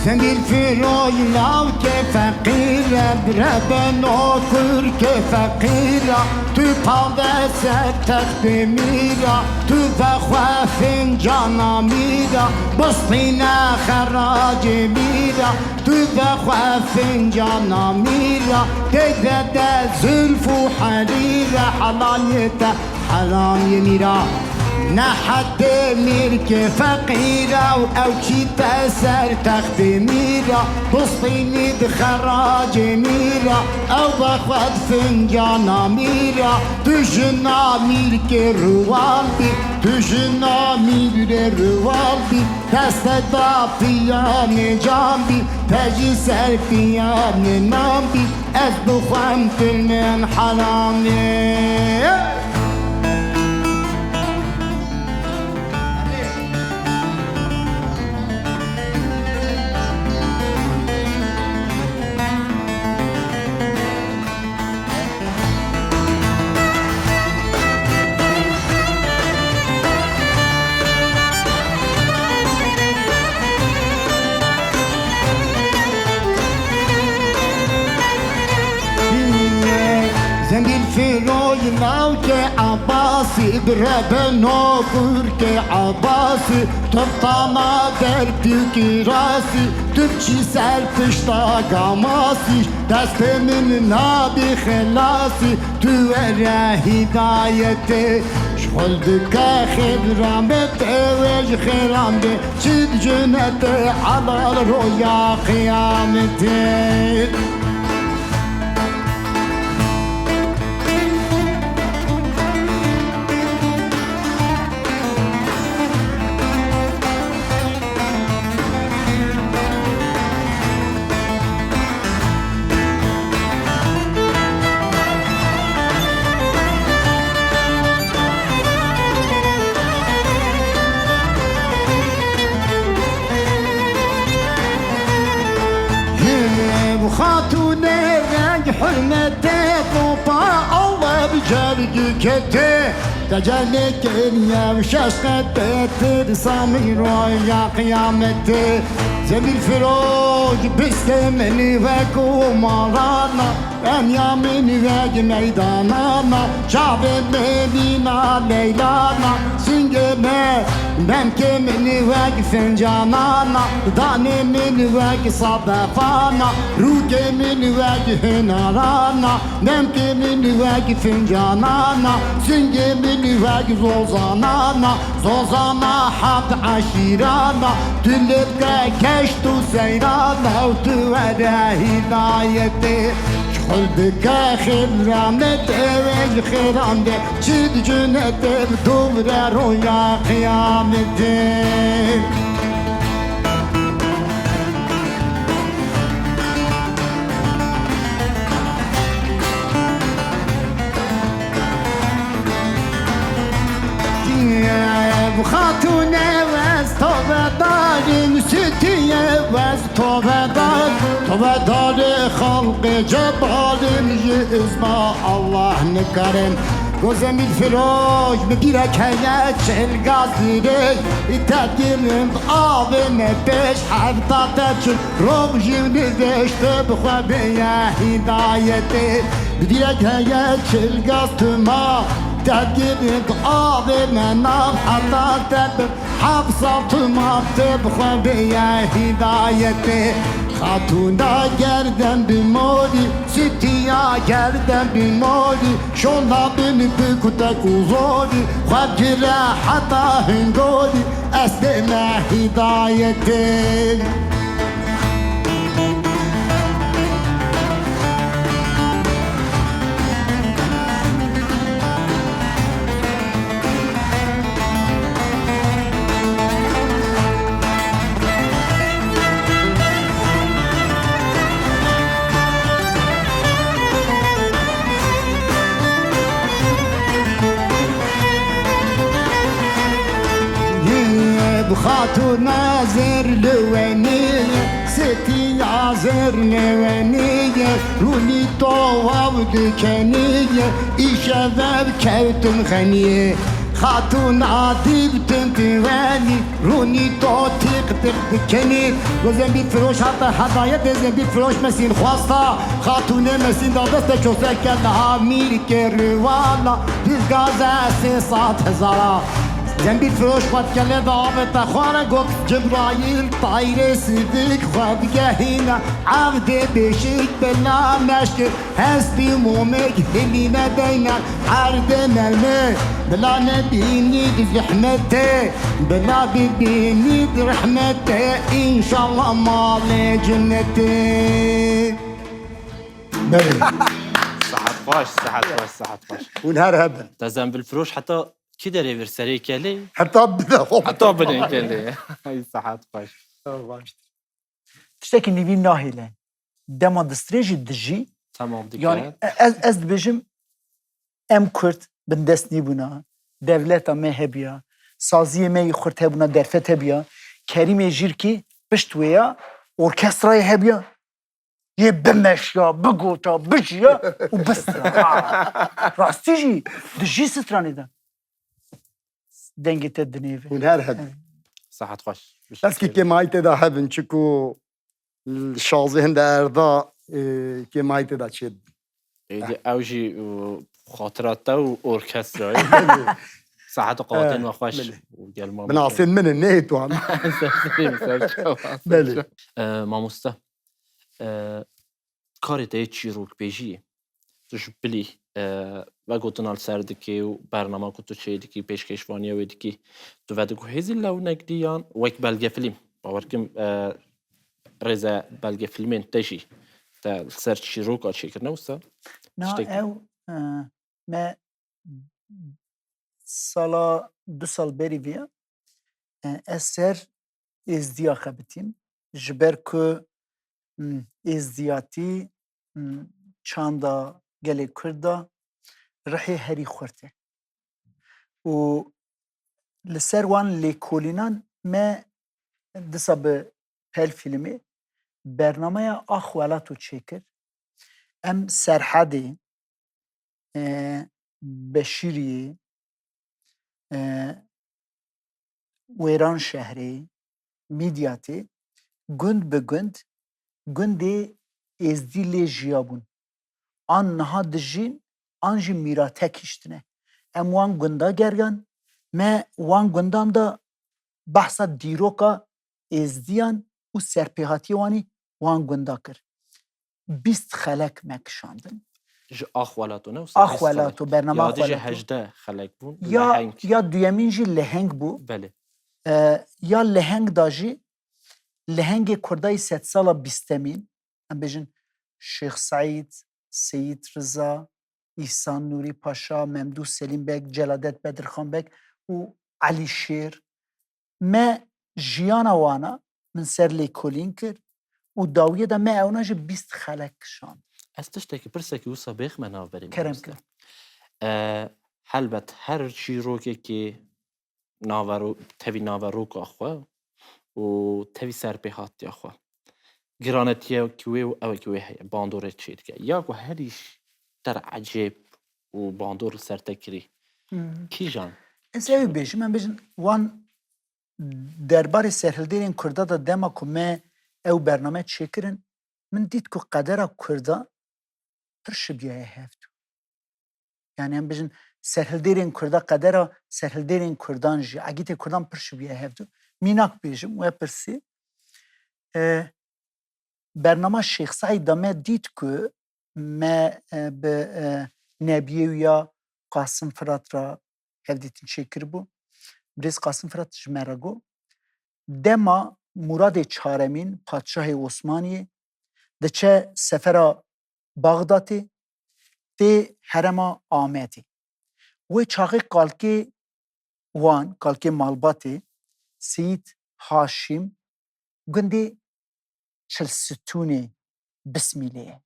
Zembîl firoj lawkê feqîr e, bire beno kurkê feqîr e. Tu pade ser textê mîra, tu vexwe fincana mîra, bistîne xeracê mîra. Tu vexwe fincana mîra, teyde de zulf û herîre, helalê te heramê mîra. Nehetê mîrkê feqîra û ew çîte ser textê mîra, bistînî di xeracê mîra, ew vexwe di fincana mîra. Tu jina mîrkê riwan bî, tu jina mîrê riwan bî. Deste da piyanê can bî, te jî ser piyanê nan bî, ez bixwem tilmên heramê. Zembîl firoy lawkê Ebasî, bire beno kurkê Ebasî, tu tana derpî kirasî, tu biçî ser pişta gamasî, destê min nabî xelasî, tu were hîdayetê. Ji xwe dike xêr rametê wê ji xêran bê, çi di cunetê helal roya qiyametê. Mete topa Allah bi celgî kete. Tecelê kiriye şeş qet betir samî roya qiyamete. Zemîr firoş biske min wek û marana. Enya min wek meydanana. Çavê min nîna leylana. Singê me, demkê min wek fincanana. Danê min wek sadefana. Rûkê min wek hunarana. Demkê min wek fincanana, singê min wek zozanana, zozana heft eşîrana, tu lê bike keşt û seyrana û tu were hîdayetê. Ji xwe dike xêran de, wê ji xêran de, çi di cunetê bi dû vire roya qiyametê. Xatûne wez tovedarim, sütiye wez tovedar, tovedarê xalqê cebarim, ji izna Allah nikarim. Go zemîr firoş bi bîrek heye çil gaz dirêj, tevgirin avê me pêş hefta te çil roj ji nivêj tu bi xwe bêye hîdayetê. Bi bîrek heye çil gaz tuma, tevgirin avê me nav heta te bi heft sal tuma tu bi xwe bêye hîdayetê. Xatûna gerdem bi morî, sitiya gerdem bi morî, şonda bin bi kutek û zorî, xwe gire heta hingorî, ez dême hîdayetê. Bi xatûna zêr li wenî ye, sitiya zêr li wenî ye, rûnî to waw dikenî ye, îşev ev kewtim xenî ye. Xatûna dî bi tim ti wenî, rûnî to tîq tîq dikenî. Go zemîr firoş hate hedayetê, zemîr firoş mesîn xwesta, xatûnê mesîn da deste çose kete ha mîrkê riwala, dizgaze sê sed hezara. Zemîr firoş xwe dikele da avête xware, got Cibrayîl tayrê sivik xwe digehîne, evdê bêşik bila meşkir. Hespî û momek hilîne deyne erdê mermê, bila nebînî di zehmetê, bila bibînî di rehmetê, înşallah malê cennetê. Belê. Sehet xweş, sehet xweş, sehet xweş. Hûn her hebin. Te zembil firoş heta kî derê vir serê kelê? Heta bide xwe. Heta binê kelê. Ay sehet xweş. Baş. Tiştekî nîvî nahêle. Dema distrê jî dijî. Tamam dike. Yani e-, ez, ez dibêjim, em Kurd bindest nîbûna. Dewleta me hebiya. Saziyê me yî xurt hebûna, derfet hebiya. Kerîmê Jîrkî pişt wê ya, orkestrayê hebiya. Yê bimeşiya, bigota, bijiya û bistira. Ha. Rastî jî, dijî stranê de. Dengê te dinêve. Hûn her hebin. Evet. Sehet xweş. Beskî kêmayî tê de hebin, çiku şazê hinde erda, e, kêmayî tê de çêdibin. Êdî ew jî, e, xatira te û orkestrayê. Sehet û qewatên we xweş. Belê. Û gelma Binasên min in, nehê tu an. Ser serê min, ser çavan, ser Belê. çavan. E, mamoste, e, karê te yê çîrokbêjiyê, tu ji bilî, e, vegotina li ser dikê û bernama ku tu çêdikî, pêşkêşvaniya wê dikî, tu vediguhêzî lewnek dî yan wek belgefilm? Bawer kim, e, rêze belgefilmên te jî te li ser çîroka çêkirine wisa Na, tiştekî? ew, e, me sala du sal berî viya, e, ez ser êzdiya xebitîm. Ji ber ku, m, êzdiyatî, m, çanda gelê Kurd de rihê herî xurt e. Û li ser wan lêkolînan me disa bi Pel Fîlmê bernameya Ax Welato çêkir. Em Serhedê, e, Beşîriyê, e, Wêranşehrê, Mîdyatê, gund bi gund gundê êzdî lê jiyabûn. An niha dijîn, an jî mîratek hiştine. Em wan gunda geriyan, me wan gundan de behsa dîroka êzdiyan û serpêhatiyê wanî wan gunda kir. Bîst xelek me kişandin. Ji Ax Welato ne wisa Ax bîst Welato, xelek. Bernama Ya Ax dî jî Welato. Hejdeh xelek bûn. Ya, Leheng. Ya duyemîn jî leheng bû. Belê. E, ya leheng da jî lehengê Kurdayî sedsala bîstemîn, em bêjin Şêx Seîd, Seyîd Riza, Îhsan Nûrî Paşa, Memdûh Selîm Beg, Celadet Bedirxan Beg û Elî Şêr. Me jiyana wana min ser lêkolîn kir û dawiyê de me ewna ji bîst xelek kişand. Ez tiştekî, pirsekî wisa bêxme navberê Kerem mamoste. Kir. E, helbet her çîrokekê navero-, tevî naveroka xwe û tevî serpêhatiya xwe. Giranetiyekî wê û ewekî wê heye, bandorê çêdike. Ya ku herî ji te re ecêb û bandor li ser te kirî. Hmm. Kîjan? Ez ew bêjim, em bêjin wan derbarê serhildêrên Kurda de dema ku me ew bername çêkirin, min dît ku qedera Kurda pir şibiyaye hevdû. Yani em bêjin serhildêrên Kurda qedera serhildêrên Kurdan jî, egîtê Kurdan pir şibiyaye hevdû. Mînak bêjim, we pirsî. E, bernama Şêx Seîd de me dît ku me, e, bi, e, nebiyê wî ya Qasim Firat re hevdîtin çêkiribû. Birêz Qasim Firat ji me re got, dema Muradê Çaremîn, padşahê Osmaniyê, diçe sefera Baxdatê, tê herema Amedê. Wê çaxê kalkê wan, kalkê malbatê, Seyîd Haşîm, gundê Çilsitûnê Bismîlê ye.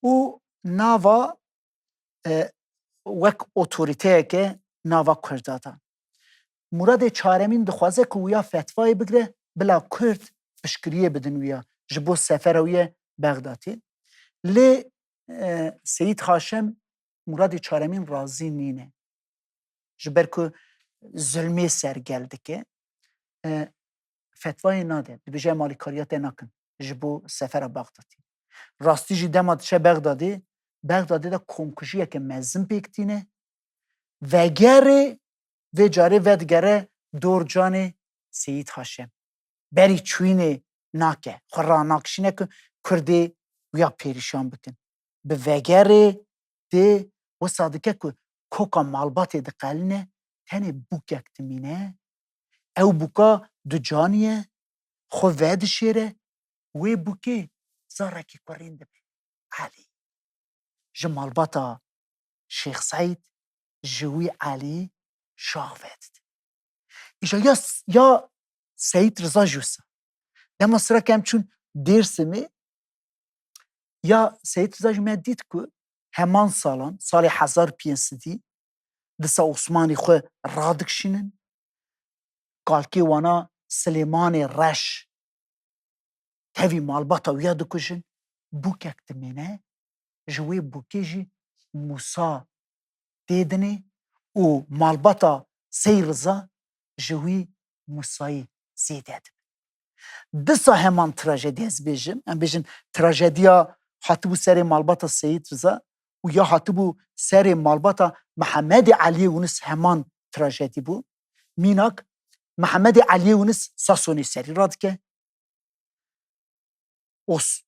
Û nava, e, wek otoriteyeke nava Kurda da. Muradê Çaremîn dixwaze ku wiya fetvayê bigre, bila Kurd piştgiriyê bidin wiya ji bo sefera wî ye Bexdatê. Lê, e, Seyîd Haşem Muradê Çaremîn razî nîne. Ji ber ku zulmê ser gel dike, e, fetvayê nade. Dibêje, em alîkariya te nakin ji bo sefera Bexdatê. Rastî jî dema diçe Bexdadê, Bexdadê de komkujiyeke mezin pêk tîne. Vegerê, vê carê vedigere dor canê Seyîd Haşem. Berî çûyînê nake, xwe ranakişîne ku Kurdê wiya pêrîşan bikin. Bi vegerê tê, wisa dike ku koka malbatê diqeline, tenê bûkek dimîne. Ew bûka ducanî ye, xwe vedişêre, wê bûkê zarekî kurîn dibe. Elî. Ji malbata Şêx Seîd, ji wî Elî şax vedidin. Îja ya, ya Seyîd Riza jî wisa. Dema sira ke em çûn Dêrsimê, ya Seyîd Riza jî me dît ku heman salan, salê hezar pênc sedî, disa Osmanî xwe radikişînin, kalkê wana Silêmanê Reş tevî malbata wî ya dikujin, bûkek dimîne, ji wê bûkê jî Mûsa tê dinê û malbata Seyîd Riza ji wî Mûsayî zêde dibe. Disa heman trajedî ez bêjim, em bêjin trajediya hatibû serê malbata Seyîd Riza û ya hatibû serê malbata Mihemedê Eliyê Unis heman trajedî bû. Mînak, Mihemedê Eliyê Unis Sasonê serî radike. Os-,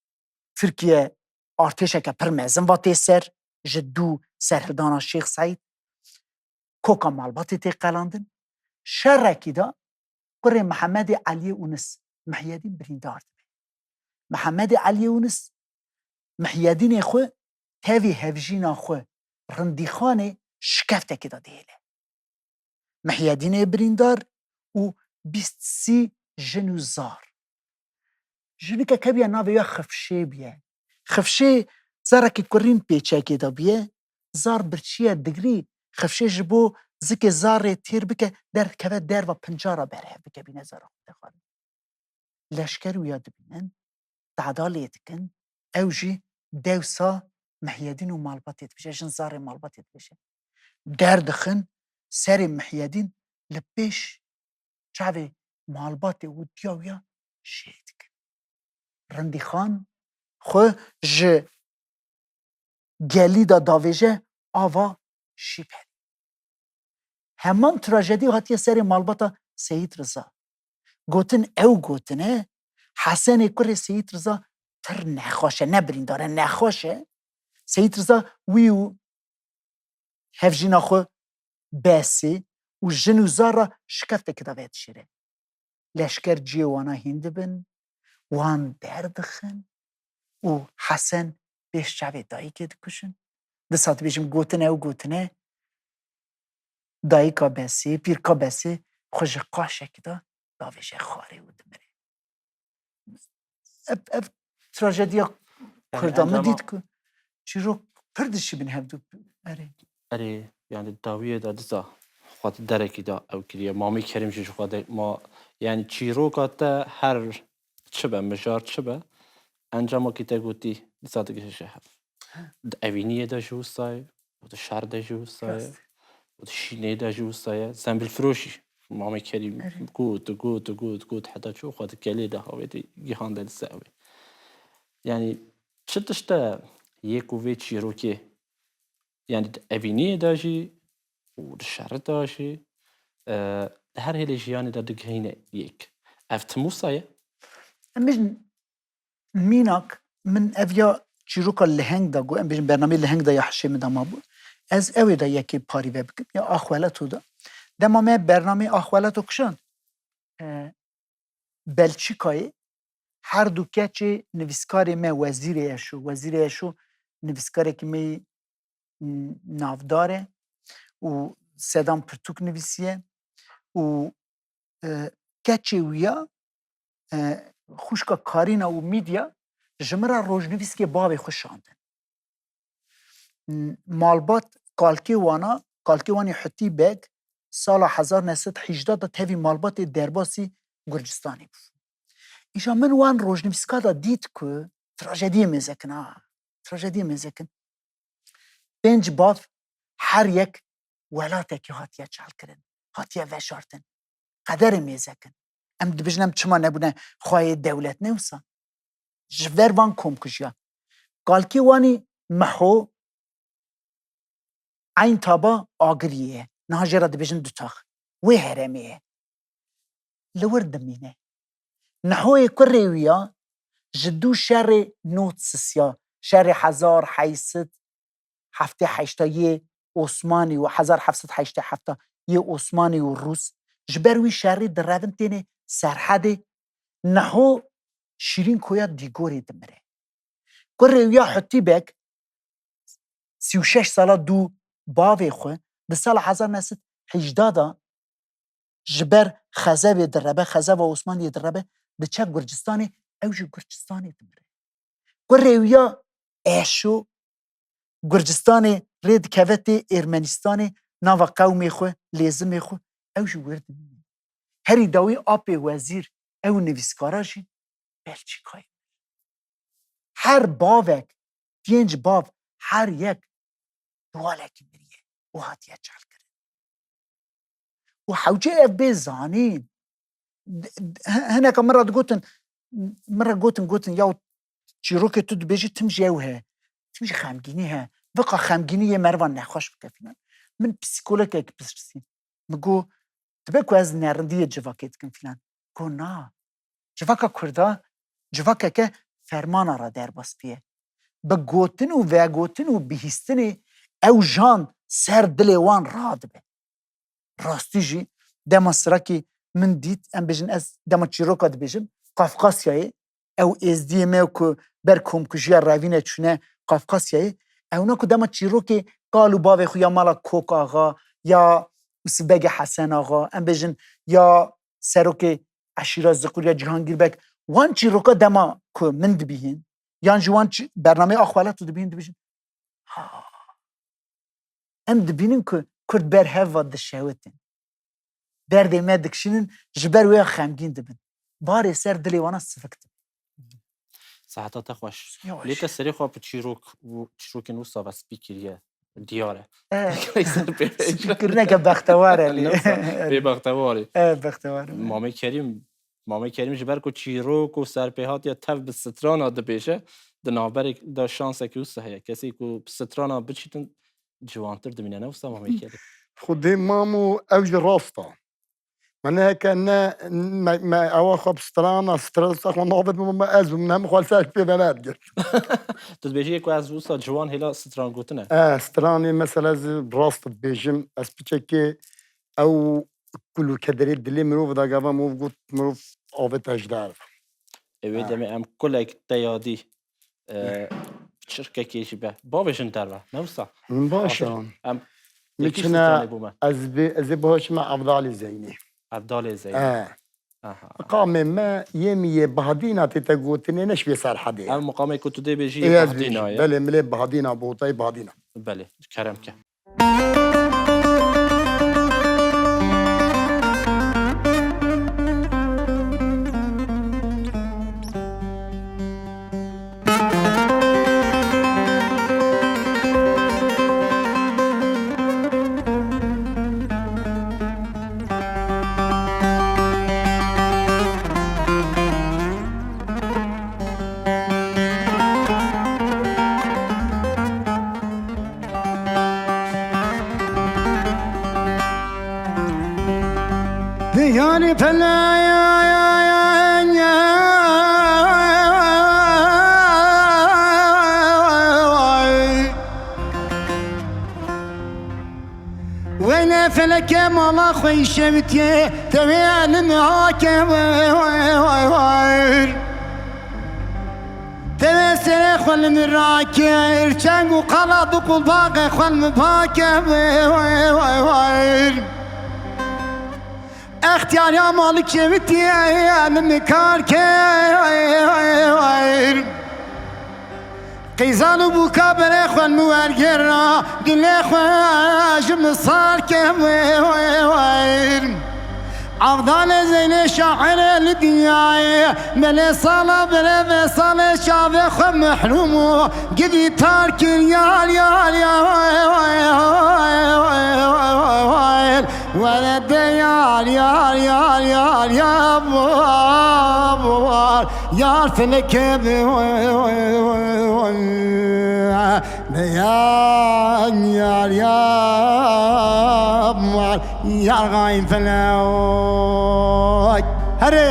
Tirkiye artêşeke pir mezin va tê ser, ji dû serhildana Şêx Seîd, koka malbatê tê qelandin. Şerekî de kurê Mihemedê Eliyê Unis, Mihyedîn birîndar dibe. Mihemedê Eliyê Unis, Mihyedînê xwe tevî hevjîna xwe Rindîxanê şikeftekê de dihêle. Mihyedînê birîndar û bîst sî jin û zar. Jinikek hebiye navê wê Xifşê biye. Xifşê zarekî kurîn pêçekê de biye. Zar birçîye digirî, Xifşê ji bo zikê zarê têr bike, derkeve derva pincara berhev bike, bîne zara xwe dixware. Leşker wîya dibînin, teda lê dikin, ew jî dewsa Mihyedîn û malbatê dibêje, jin zarê malbatê dibêje. Derdixin serê Mihyedîn li pêş çavê malbatê û diya wî ya jê dikin. Rindîxan xwe ji gelî de davêje ava şî perê. Heman trajedî hatiye serê malbata Seyîd Riza. Gotin ew gotine, Hesenê kurê Seyîd Riza pir nexweş e, ne birîndar e, nexweş e. Seyîd Riza wî û hevjîna xwe Besê û jin û zara şikeftekê de vedişêre. Leşker cihê wana hîn dibin, wan derdixin û Hesen pêş çavê dayikê dikujin. Disa dibêjim gotin ew gotine, dayika Besê, pîrka Besê xwe ji qaşekî de davêje xwarê û dimire. Ev, ev trajediya Kurda min dît ku çîrok pir dişîbin hevdu. Erê. Erê, yani dawiyê de diza xwe di derekî de ew kiriye. Mamê Kerîm jî ji xwe de ma, yani çîroka te her çi be, mijar çi be, encama ki te gotî diza digihişe hev. Di evîniyê de jî wisa ye, û di şer de jî wisa ye, Rast. Û di şînê de jî wisa ye. Zembilfiroşî Mamê Kerîm Erê. got, got, got, got, heta çû xwe di kelê de havê de gihande li ser wê. Yani çi tişt e yê ku vê çîrokê, yani di evîniyê de jî û di şerî de jî, e, di her hêlê jiyanê de digihîne yek. Ev tim wisa ye? Em bêjin mînak, min ev ya çîroka leheng de got, em bêjin bernameyê leheng de ya hişê min de mabû. Ez ew ê de yekê parîve bikim, ya Axweleto de. Dema me bernameyê Axweleto kişand, e, Belçîkayê her du keçê nivîskarê me, Wezîrê Eşo, Wezîrê Eşo nivîskarekî me yî, m, navdar e û sedan pirtûk nivîsiye û, e, keçê wî ya, e, xwişka Karîna û Mîdya ji min re rojnivîskê bavê xwe şandin. M-, malbat kalkê wana, kalkê wan ê Hutî Beg sala hezar neh sed hejda de tevî malbatê derbasî Gurcistanê bû. Îja min wan rojnivîska de dît ku trajediyê mêze kin, ha, trajediyê mêze kin. Pênc bav, her yek welatekî hatiye çalkirin, hatiye veşartin. Qederê mêze kin. Em dibêjin em çima nebûne xwayê dewlet, ne wisa? Ji ver van komkujiya. Kalkê wanî Miho, Eyn Taba Agiriyê ye. Niha jê re dibêjin Dutax. Wê herêmê ye. Li wir dimîne. Nihoyê kurê wî ya ji dû şerê nod sisiya, şerê hezar heyt sed heftê heşta yê Osmanî û hezar heft sed heştê hefta yê Osmanî û Rûs, ji ber wî şerî direvin têne Serhedê, Niho Şîrînkoya Dîgorê dimire. Kurê wî ya Hutî Beg, sî û şeş sala dû bavê xwe, di sala hezar neh sed hejda de ji ber xezevê direbe, xezeva Osmaniyê direbe, diçe Gurcistanê, ew jî Gurcistanê dimire. Kurê wî ya Eşo Gurcistanê rê dikeve tê Ermenistanê, nava qewmê xwe, lêzimê xwe, ew jî wir dimîne. Herî dawî apê wezîr, ew nivîskara jî Belçîkayê. Her bavek, pênc bav, her yek dualekî miriye û hatiye çalkirin. Û hewce ev bê zanîn. D-, d-, hi-, hineka min re digotin, min re gotin, gotin, "Yaw, çîrokê tu dibêjî tim jî ew he. Tim jî xemgînî he. Vika xemgînî yê merivan nexweş bike," filan. Min psîkologek pirsî. Min got, "Dibe ku ez nerindiyê civakê dikim," filan. Got, "Na. Civaka Kurda, civakeke fermana re derbas bûye. Bi gotin û vegotin û bihîstinê ew jan ser dilê wan radibe." Rastî jî dema sirakî min dît, em bêjin ez dema çîroka dibêjim, Kafkasyayê, ew êzdiyê me ku ber komkujiya revîne çûne Kafkasyayê, ewna ku dema çîrokê kal û bavê xwe ya mala Kok Axa, ya Usibegê Hesen Axa, em bêjin ya serokê eşîra Ziqûr ya Cihangîr Beg, wan çîroka dema ku min dibîhin, yan jî wan çi-, bernameyê Axwelato dibîhin, dibêjin, ha, em dibînin ku Kurd ber hev ve dişewitin. Derdê me dikişînin, ji ber wê ya xemgîn dibin. Barê ser dilê wana sivik dibin. Seheta te xweş. Siyah Lê te serê xwe bi çîrok û çîrokên wisa ve spî kiriye. Diyar e. Eh, Ser pê spîkirneke bextewar e lê. Bê bextewar e. Eh, bextewar e. Mamê Kerîm, Mamê Kerîm ji ber ku çîrok û serpêhatiya tev bi strana dibêje, di navberê de şansekî wisa heye. Kesê ku bi strana biçîtin, ciwantir dimîne, ne wisa Mamê Kerîm? Xwedê mamo ew jî rast e. Me neheke ne, me, me ewa xwe bi strana, stresa xwe navê bim, me ez bim, ne min xwe li ser pê ve nedigirt. Tu dibêjî yê ku ez wisa ciwan hêla stran gotine? E, stranê mesela ez rast dibêjim, ez piçekê ew kul û kederê dilê mirov da gava mirov got, mirov avêt ejder. Ê wê Ha. demê em kulek te yadî, e, çirkekê jî be. Bavêjin derve, ne wisa? Baş e. Em Min têkî çine, sultanê bûme. ez bi, ez ê bihoşime Evdalê Zeynê. Evdalê Zeynê. E. Aha. Qamê me yê mi yê Bahdîna tê te gotinê ne şibê Serhedê ye. Ev muqamê ku tu dê bêjî Ê, yê ez Bahdîna bêjim. ye. Belê, milê Bahdîna, botayê Bahdîna. Belê, kerem ke. Diyarî felek. Weyne feleke mala xwe îşevitiye, tevê elim hake. Tevê serê xwe li min rakir, çeng û qala du qulbaxê xwe li min pake. Extiyariya malik şevitiye, li min kar ke. Qîzan û bûka berê xwe li min wergêra, dilê xwe ji min sar ke. Avdalê Zeynê şairê li dinyayê, belê sala berê vê salê çavê xwe mehrûm û gidî tar kir yar, yar, yar. Were de yar, yar, yar, yar, yar, yar, yar, feleke bi. Yar, yar, yar, yar, yar, gayn felek. Herê.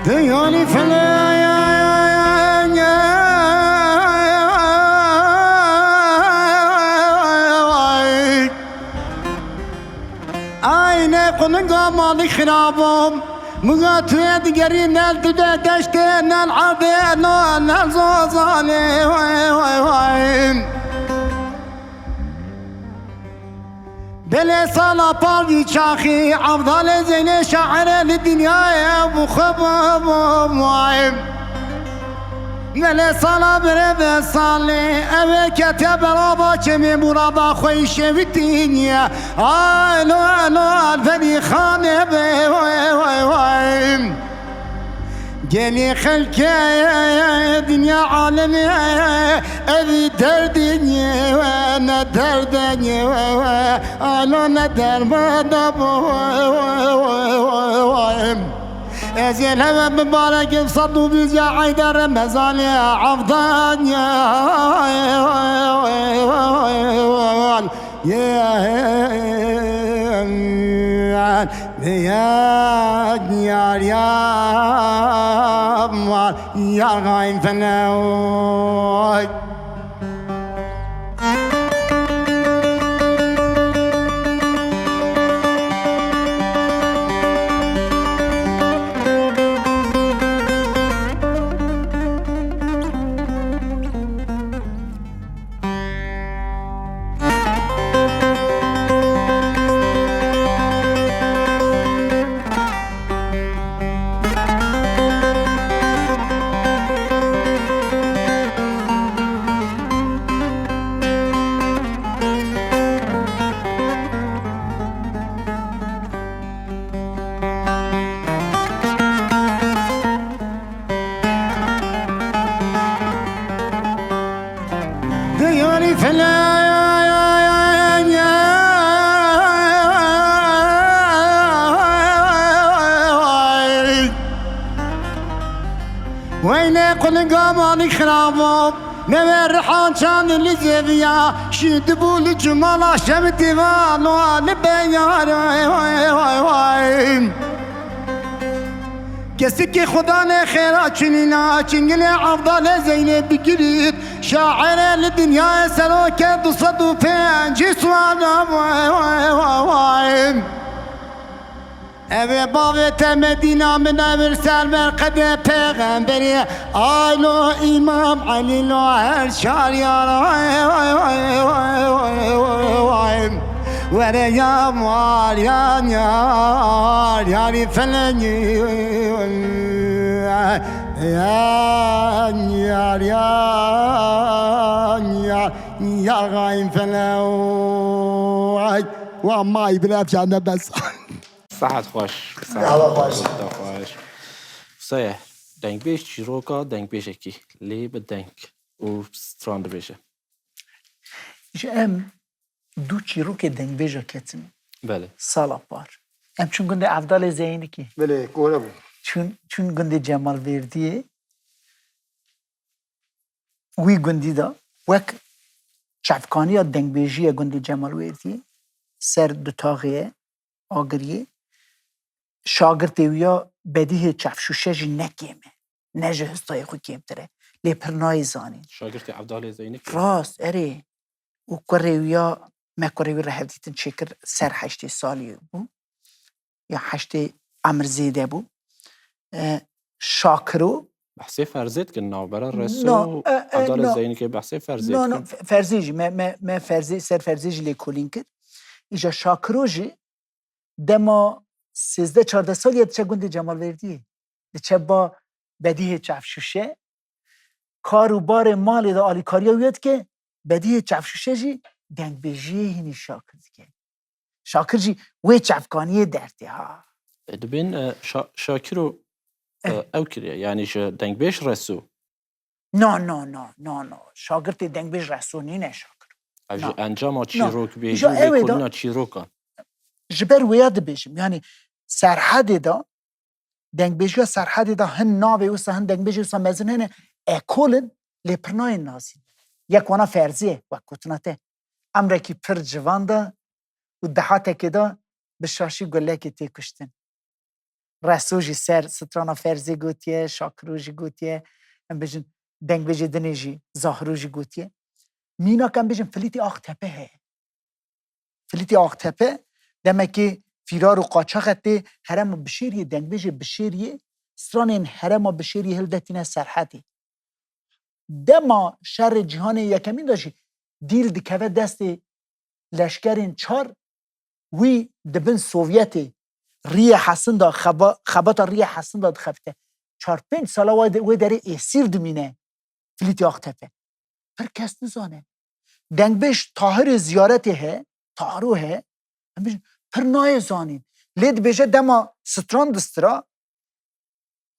Diyarî felek. Ay ne qulunga mali xirabom. Muga tu yê digerî nel tu de deştê nel erdê no nel zozanê. Way, way, way. Belê sala pavî çaxî, Evdalê Zeynê şairê li dinyayê bû xwe bû, bû, bû. Belê sala birê be salê, ev ê ketiye berava çemê murada xwe yî şevitîniye. Ay, lo, lo, Alfedî Xanê be, way, way, way. Gelî xelkê dinya alemê, evî derdê ye we, ne derdê ye we, we. Alo ne dermana bu, we, we, we, we, we. Ez ê leve bibarekim sed û bîst ya eyda Remezanê Evdan ya. Yar, yar, yar, yar, yar, yar, Diyarî filan Weyle qulinga malî xirabo. Neve rihan çand li zeviya, şî dibû li cumala şev dîvalo li beyar. Kesikê Xuda ne xêra çinîna, çingilê Evdalê Zeynê bigirît. Şaire li dinyayê seroke du sed û pêncî suala. Ev ê bavê te Medîna min e, vir ser ber qedê pêxemberî. Ay lo Îmam Elî lo her çar yar. Ay, ay, ay, ay, ay, ay, ay. Were ya war yan yar, yarî felengî. Yan yar, yan yar, yar gayim felew. Ay, wa may bile efşane bes. Saet xweş. Saet Gava xweş. Xweş. Seyeh, dengbêj çîroka dengbêjekî lê bi deng û stran dibêje. Ji em du çîrokê dengbêja ketin. Belê. Sala par. Em çûn gundê Evdalê Zeynikê. Belê, kore bû. Çûn, çûn gundê Cemal Verdiyê. Wî gundî de wek çavkaniya dengbêjiyê gundê Cemal Wêrdiyê ser dutaxê ye, agiriyê. Şagirtê wî ya Bedîhê Çavşûşe jî ne kêm e. Ne ji hustayê xwe kêmtir e. Lê pir nayê zanîn. Şagirtê Evdalê Zeynikê. Rast, erê. Û kurê wî ya me kurê wî re hevdîtin çêkir ser heştê salî bû. Ya heştê emir zêde bû. E, Şakiro. Behsê Ferzê dikin, navbera Reso No, û e, e, Evdalê no. Zeynikê behsê Ferzê No, no, dikin. Fe-, Ferzê jî, me, me, me Ferzê, ser Ferzê jî lêkolîn kir. Îja Şakiro jî dema sêzdeh çardeh salî ye diçe gundê Cemal Verdiyê. Diçe ba Bedîhê Çavşûşe. Kar û barê malê de alîkariya wî dike. Bedîhê Çavşûşe jî dengbêjiyê hînî Şakir dike. Şakir jî wê çavkaniyê dertê ha. E, dibên, e, Şa-, Şakiro, e, Eh. ew kiriye. Yanî ji dengbêj Reso. No, no, no, no, no. Şagirtê dengbêj Reso nîne Şakiro. Ev ji No. encama No. çîrok bê, Îja ji ew ê de lêkolîna çîrokan. Ji ber wêya dibêjim. Yanî Serhedê de, dengbêjiya Serhedê de hin navê wisa, hin dengbêjê wisa mezin hene, ekol in, lê pir nayên nasîn. Yek wana Ferzê ye, wek gotina te. Emrekî pir civan de û dehatekê de bi şaşî gulekê tê kuştin. Reso jî ser strana Ferzê gotiye, Şakiro jî gotiye, em bêjin dengbêjê dinê jî, Zahiro jî gotiye. Mînak em bêjin Filîtê Axtepe heye. Filîtê Axtepe demekê fîrar û qaçax e tê herêma Bişêriyê, dengbêjê Bişêriyê, stranên herêma Bişêriyê hildetîne Serhedê. Dema şerê cîhanê yekemîn de jî dîl dikeve destê leşkerên çar, wî di bin Sovyetê, Riyê Hesin de, xeba-, xebata Riyê Hesin de dixebite. Çar pênc sala wê de-, wê derê êsîr dimîne Filîtê Axtepe. Pir kes nizane. Dengbêj Tahirê Ziyaretê he, Tahiro he, em bêjin, pir nayê zanîn. Lê dibêje dema stran distira,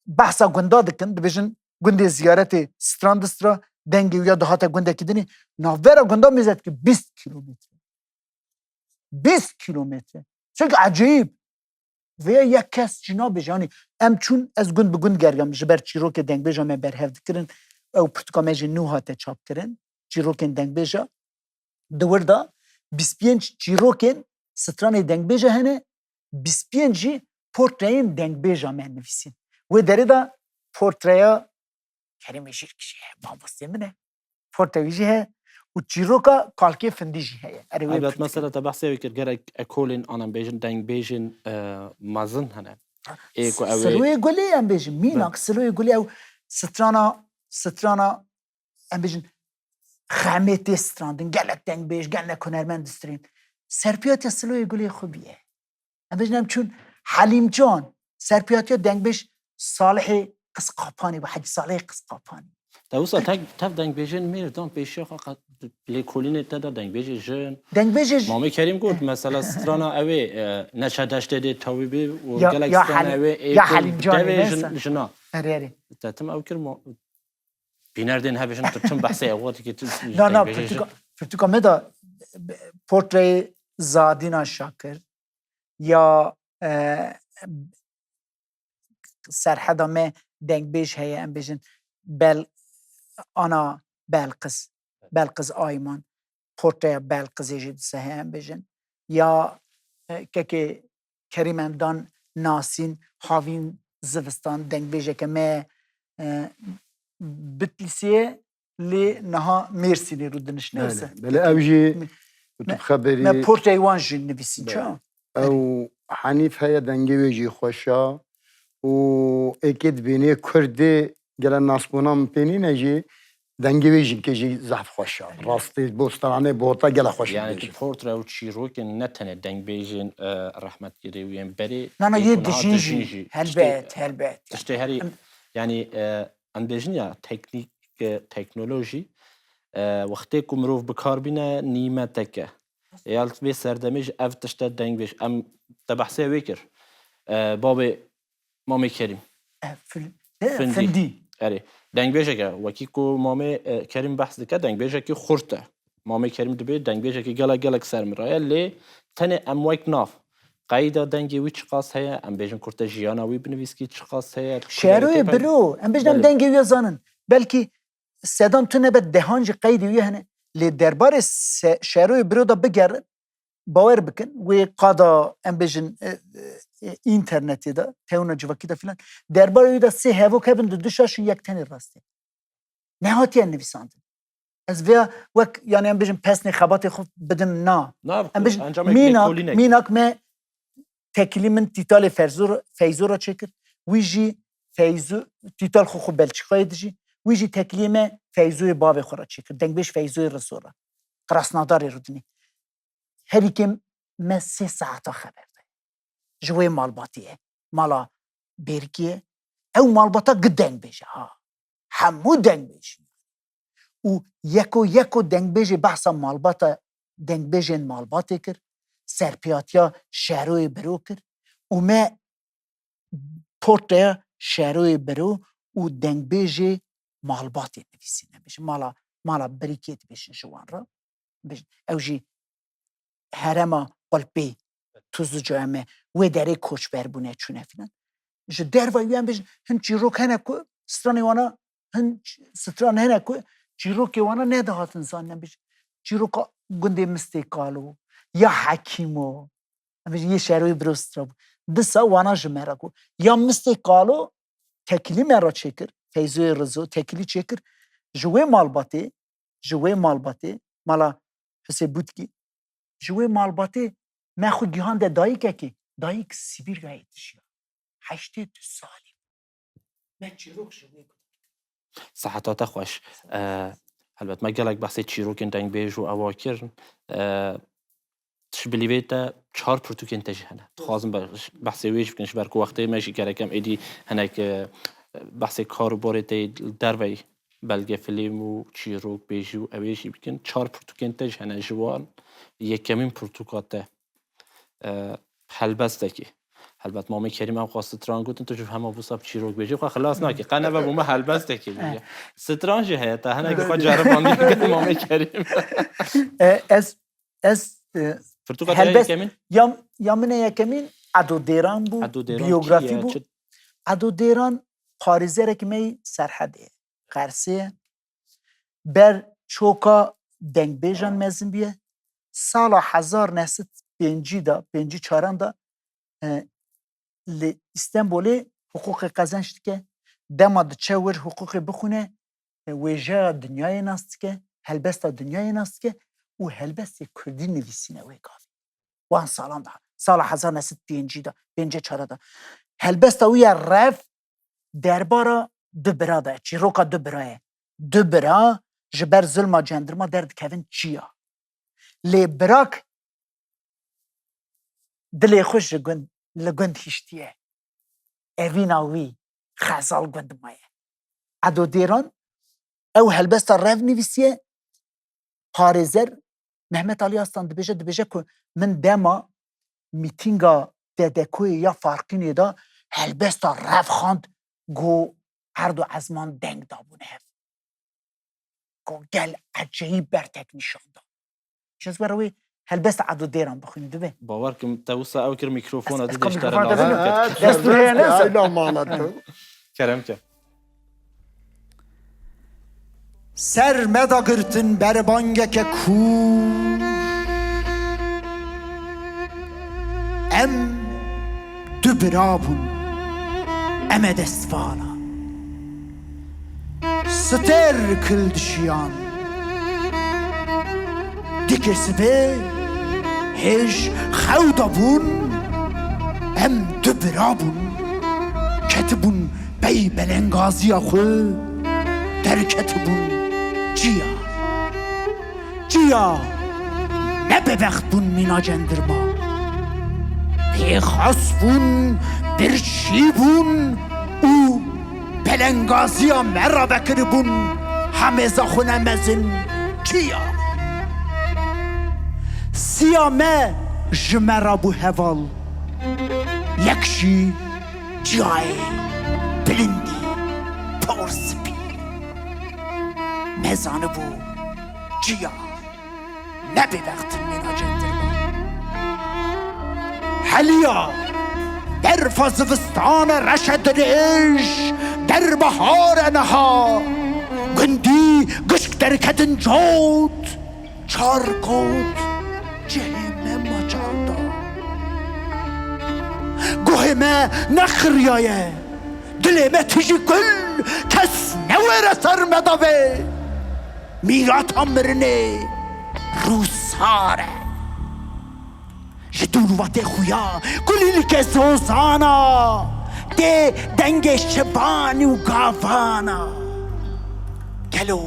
behsa gunda dikin, dibêjin gundê Ziyaretê stran distira, dengê wî ya dihate gundekî dinê, navbera gunda mêze dike bîst kîlometre. Bîst kîlometre. Çimkî ecêyîb. Vêya yek kes jî nabêje. Yanî em çûn, ez gund bi gund geriyam ji ber çîrokê dengbêja me berhev dikirin. Ew pirtûka me jî nû hate çapkirin. Çîrokên dengbêja. Di wir de bîst pênc çîrokên stranê dengbêja hene, bîst pênc jî portreyên dengbêja me nivîsîn. Wê derê de portreya Kerîmê Jîrkişî heye, mamostê min e. Portre wî jî heye û çîroka Kalkê Findî jî heye. Erê wê Elbet, pirtûkê. Mesela te behsê wê kir, gerek ekolên, an em bêjin, dengbêjên, e, mezin hene. Ê ku ew ê Siloyê Gulê em bêjin, mînak Be- Siloyê Gulê ew strana, strana, em bêjin, xemê tê strandin, gelek dengbêj, gelek hunermend distrên. Serpiyatiya Siloyê Gulê xwe bîye. Em bêjin em çûn Helîmcan, serpiyatiya dengbêj Salihê Qizqapanî bû, Hecî Salihê Qizqapanî. Te wisa Peki. tek, tev dengbêjên mêrdan pêşiya xwe qet lêkolînê te de dengbêjê jin. Dengbêjê jin. Mamê Kerîm got, mesela strana ew ê, e, neçe deştê dê tewî bî û Ya, gelek ya strana Helî-, ew ê ya kul Helîmcanê devê neyse. jin, jina. Erê, erê. Te tim ew kir ma-, bîner dên hebêjin tu tim behsê ew dikî tu Na, na, dengbêjê jin. pirtûka, pirtûka me de, e, portreyê Zadîna Şakir ya, e, Serheda me dengbêj heye, em bêjin Bel-, Ana Belqis, Belqis Ayman, portreya Belqisê jî dise heye, em bêjin. Ya, e, kekê Kerîm em dan Nasîn, Havîn Zivistan, dengbêjeke me, e, Bitlîsê ye, lê niha Mêrsînê rûdinişne. Belê, wisa belê, ew jî Me, tu me, bi xeberî me portreyê wan jî nivîsîn, Belê. ça? Ew Henîf heye, dengê wê jî xweş e û êkê dibînê Kurdê gele nasbûna min pê nîne jî, dengê wê jinkê jî zehf xweş e. Rastî bo stranê bota gele xweş Yani dibêje. tu portre û çîrokên ne tenê dengbêjên, e, rehmet girê û yên berê Na, na, ên yê ku niha dijîn dijîn jî. jî. Tiştê, Helbet, helbet. tiştê herî, Em- yani, e, em bêjin ya teknîk, e, teknolojî, e, wextê ku mirov bi kar bîne nîmetek e. Ya li vê serdemê jî ev tişte dengbêj. Em te behsê wê kir. E, babê Mamê Kerîm. E, fil-, e, Findî. Findî. Erê. Dengbêjeke, wekî ku Mamê, e, Kerîm behs dike, dengbêjekî xurt e. Mamê Kerîm dibê dengbêjekî gelek, gelek sermiraye, lê tenê em wek nav qeyda dengê wî çiqas heye, em bêjin kurte jiyana wî binivîskî çiqas heye, Şeroyê kureyê biro, em bêjin em Belê. dengê wî ya zanin. Belkî sedan tune be, dehan jî qeydê wî hene. Lê derbarê se-, Şeroyê biro de bigerin, bawer bikin, wê qada, em bêjin, e, e, e, înternetê de, tewna civakî de filan, derbarê wî de sê hevok hebin, di du şaşin yek tenê rast e. Nehatiye nivîsandin. Ez vêya wek, yani em bêjin pesnê xebatê xwe bidim na. Na, Em bêjin ancak mînak, lêkolînek. mînak me tekilî min Tîtalê Ferzor-, Feyzo re çêkir. Wî jî Feyzo, Tîtal xwe xwe Belçîkayê dijî. Wî jî tekiliyê me Feyzoyê bavê xwe re çêkir. Dengbêj Feyzoyê Rizo re. Krasnodarê Rudinê. Herî kêm me sê saeta xeber daye. Ji wê malbatê ye. Mala Bêrikê ye. Ew malbata gi dengbêj e, ha. Hemû dengbêj. Û yeko yeko dengbêjê behsa malbata, dengbêjên malbatê kir, serpiyatiya Şeroyê Biro kir û me portreya Şeroyê Biro û dengbêjê malbatê nivîsîne. Bêjin mala, mala Birîkê dibêjin ji wan re. Bêjin, ew jî herêma Qulpê, Tuzluca me, wê derê koçber bûne çûne filan. Ji derva wî em bêjin, hin çîrok hene ku stranê wana, hin ç-, stran hene ku çîrokê wana nedihatin zanîn. Em bêjin, çîroka gundê Mistê Kalo, ya Hekîmo, em bêjin, yê Şeroyê Biro stra bû. Disa wana ji me re got. Ya Mistê Kalo tekilî me re çêkir, Feyzoyê Rizo tekilî çêkir. Ji wê malbatê, ji wê malbatê, mala Husê Butkî, ji wê malbatê me xwe gihande dayikekê. Dayik Sibîryayê dijiya. Heştê du salî. Me çîrok ji wê got. Seheta te xweş. E, helbet me gelek behsê çîrokên dengbêj û ewa kirin. E, ji bilî vê te çar pirtûkên te jî hene. Dixwazim be-, behsê wê jî bikin, ji ber ku wextê me jî gerek em êdî hinek, e, behsê kar û borê te yê li derveyî belge, filîm û çîrok, bêjî û ewê jî bikin. Çar pirtûkên te jî hene, ji wan yekemîn pirtûka te, e, helbestekî. Helbet Mamê Kerîm ew xwe stran gotin, tu ji hema wisa bi çîrok bêjî xwe xilas nakî. Qe nebe bo me helbestekî bûye. Eh. Stran jî heye, te hinek xwe ceribandî kir Mamê Kerîm. E, ez, ez, e, Pirtûka te ya helbest-, yekemîn? ya, ya min e yekemîn, Edo Dêran bû, Edo Dêran biyografî kî ye? Bû. Çi- Edo Dêran parêzerekî me yî Serhedê ye. Qersê ye. Ber çoka dengbêjan mezin bûye. Sala hezar neh sed pêncî de, pêncî çaran de, e, li Îstenbolê hiqûqê qezenç dike. Dema diçe wir hiqûqê bixwîne, e, wêjeya dinyayê nas dike, helbesta dinyayê nas dike û helbestê kurdî nivîsîne wê gavê. Wan salan de, sala hezar neh sed pêncî de, pêncî çar de. Helbesta wî ya rev derbara du bira de, çîroka du bira ye. Du bira ji ber zulma cendirma derdikevin çiya. Lê birak dilê xwe ji gund, li gund hiştiye. Evîna wî Xezal gund maye. Edo Dêran ew helbesta rev nivîsiye, parêzer Mehmet Alî Aslan dibêje, dibêje ku min dema mîtînga D D K'yê ya Farqînê de helbesta rev xwend, got erd û ezman deng dabûn hev. Got gel ecayîb bertek nîşan da. Ji ez were wê helbesta Edo Dêran bixwînim, dibe. Bawer kim te wisa ew kir mîkrofona. Ez, ez didê ka ji te re mîkrofona navê didin. Dest tu heye ne? Ayla mala tu. Kerem ke. Ser me da girtin berbangeke kûr. Em du bira bûn. Em e destvala. Stêr kil dişiyan. Dikê sibê hêj xew da bûn. Em du bira bûn. Ketibûn pey belengaziya xwe, derketibûn çiya. Çiya, ne bêbext bûn mîna cendirma. Pêxas bûn, birçî bûn û belengaziya me ravekiribûn hemêza xwe ne mezin çiya. Siya me ji me re bû heval. Yek jî çiyayê bilindî, por spî. Me zanibû çiya, ne bêbext in mîna cendirma. Heliya, berfa zivistane reş e dirêj, derbahar e niha. Gundî gişk derketin cot. Çar got cihê me macal da. Guhê me nexiriyaye, dilê me tijî kul, kes newêre ser me da vê. Mîrata mirinê rûsar e. Ji dûr vatê xuya kulîlike zozana, tê dengê şibanî û gavana. Gelo,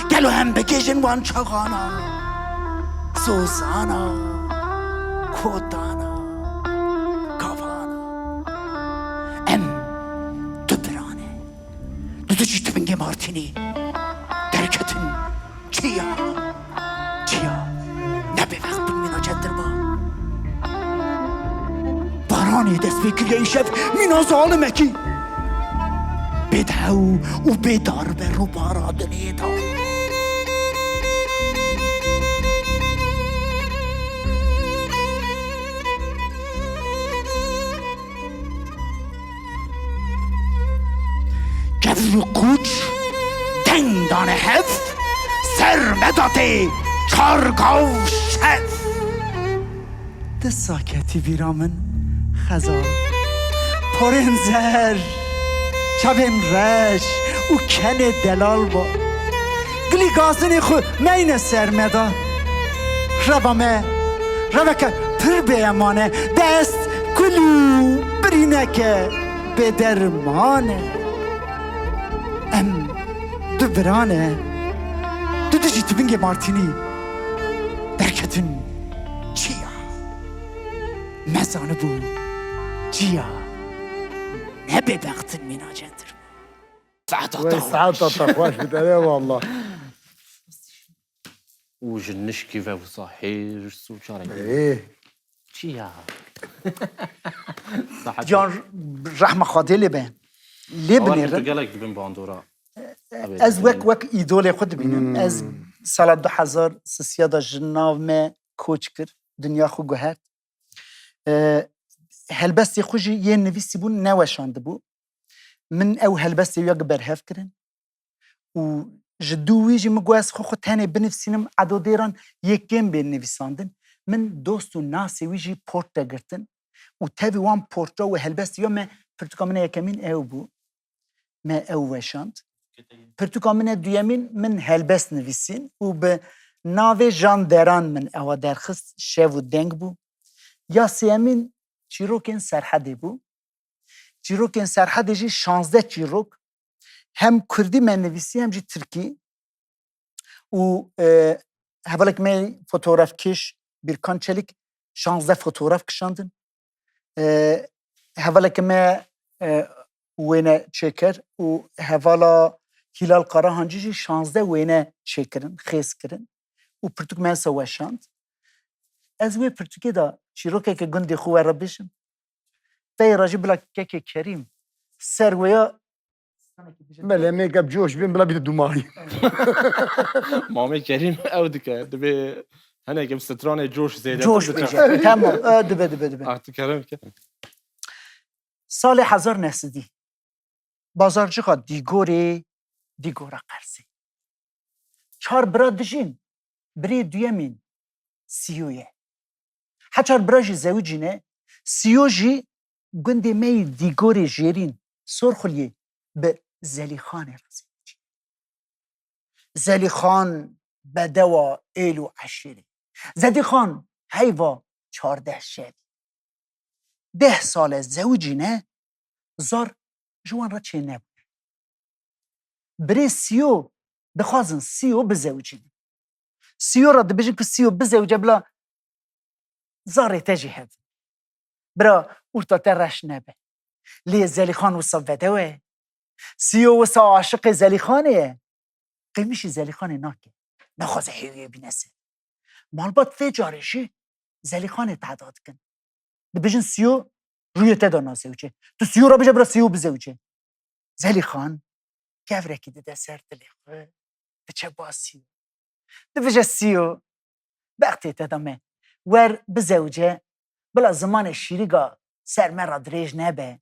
gelo em bigihîjin wan çaxana, zozana, kotana, gavana. Em du birane. Du du jî tibingê Martînî derketin. Çiya, çiya, ne bêbext bin mîna cendirma. Baranê dest pê kiriye îşev mîna zalimekî. Bêdew û bêdarbe rûbara dilê da. Kevr û qûç deng dane hev, ser me da tê çar gav şev. Ti sa ketî bîra min xezal. Porên zer, çavên reş û kenê delal ba. Gilî gazinê xwe meyne ser me da. Reva me, reveke pir bêeman e. Dest kul û birîneke bêderman e. Em du birane, du dijî tibingê Martînî derketin çiya. Me zanibû çiya. Ne bêbext in mîna cendirma. Saeta Wey, te saeta xweş. Te xweş bide, eyvallah. Û ji nişkî ve wisa hêrs û çarekî. Ê. Çi ya? Saet. Can rehma Xwedê lê be. Lê Awar binêrin. Gelek dibin bandora. Ez wek, wek îdolê xwe dibînim. Hmm. Ez sala du hezar sisiya de ji nav me koç kir, dinya xwe guhert. E, helbestê xwe jî yên nivîsî bûn neweşandibû. Min ew helbestê ya gi berhev kirin û ji dû wî jî min got ez xwe xwe tenê binivîsînim, edo dêran yê kêm bên nivîsandin. Min dost û nasê wî jî portre girtin û tevî wan portre û helbestê ya me pirtûka min a yekemîn ew bû. Me ew weşand. Pirtûka min e duyemîn min helbest nivîsîn û bi navê Jan Deran min ewa derxist, Şev û Deng bû. Ya sêyemîn Çîrokên Serhedê bû. Çîrokên Serhedê jî şazdeh çîrok, hem kurdî me nivîsî hem jî tirkî. Û, e, hevalek me fotografkêş Birkan Çelik şazdeh fotograf kişandin. E, hevaleke me, e, wêne çêker û hevala Hîlal Karahancî jî şazdeh wêne çêkirin, xêz kirin û pirtûk me wisa weşand. Ez wê pirtûkê de çîrokeke gundê xwe we re bêjim. Tey re jî bila kekê Kerîm ser wêya. Belê, em ê gep coş bin, bila bîte dumarî. Mamê Kerîm ew dike, dibê hinek em stranê coş zêde Coş biçe. Bêje. Tamam, e, dibe, dibe, dibe. Ah, tu kerem ke. Salê hezar neh sedî. Bazarcıxa Dîgorê, Dîgora Qersê. Çar bira dijîn, birê duyemîn Siyo ye. Heçar bira jî zewicîne, Siyo jî gundê me yî Dîgorê Jêrîn Sorxuliyê bi Zelîxanê re zewicîne. Zelîxan bedewa êl û eşîrê. Zelîxan heyva çardeh şerî. Deh sal e zewicîne, zar ji wan re çênebûye. Birê Siyo dixwazin Siyo bizewicînin. Siyo re dibêjin ku Siyo bizewice bila zarê te jî hebin. Bira, orta te reş nebe. Lê Zelîxan wisa bedew e. Siyo wisa aşiqê Zelîxanê ye. Qêmişî Zelîxanê nake. Naxwaze hêwiyê bîne ser. Malbat vê carê jî Zelîxanê tehda dikin. Dibêjin Siyo rûyê te de nazewice. Tu Siyo re bêje bira Siyo bizewice. Zelîxan kevrekî dide ser dilê xwe, diçe ba Siyo. Dibêje Siyo, bextê te de me. Wer bizewice, bila zimanê şîrîga ser me re dirêj nebe.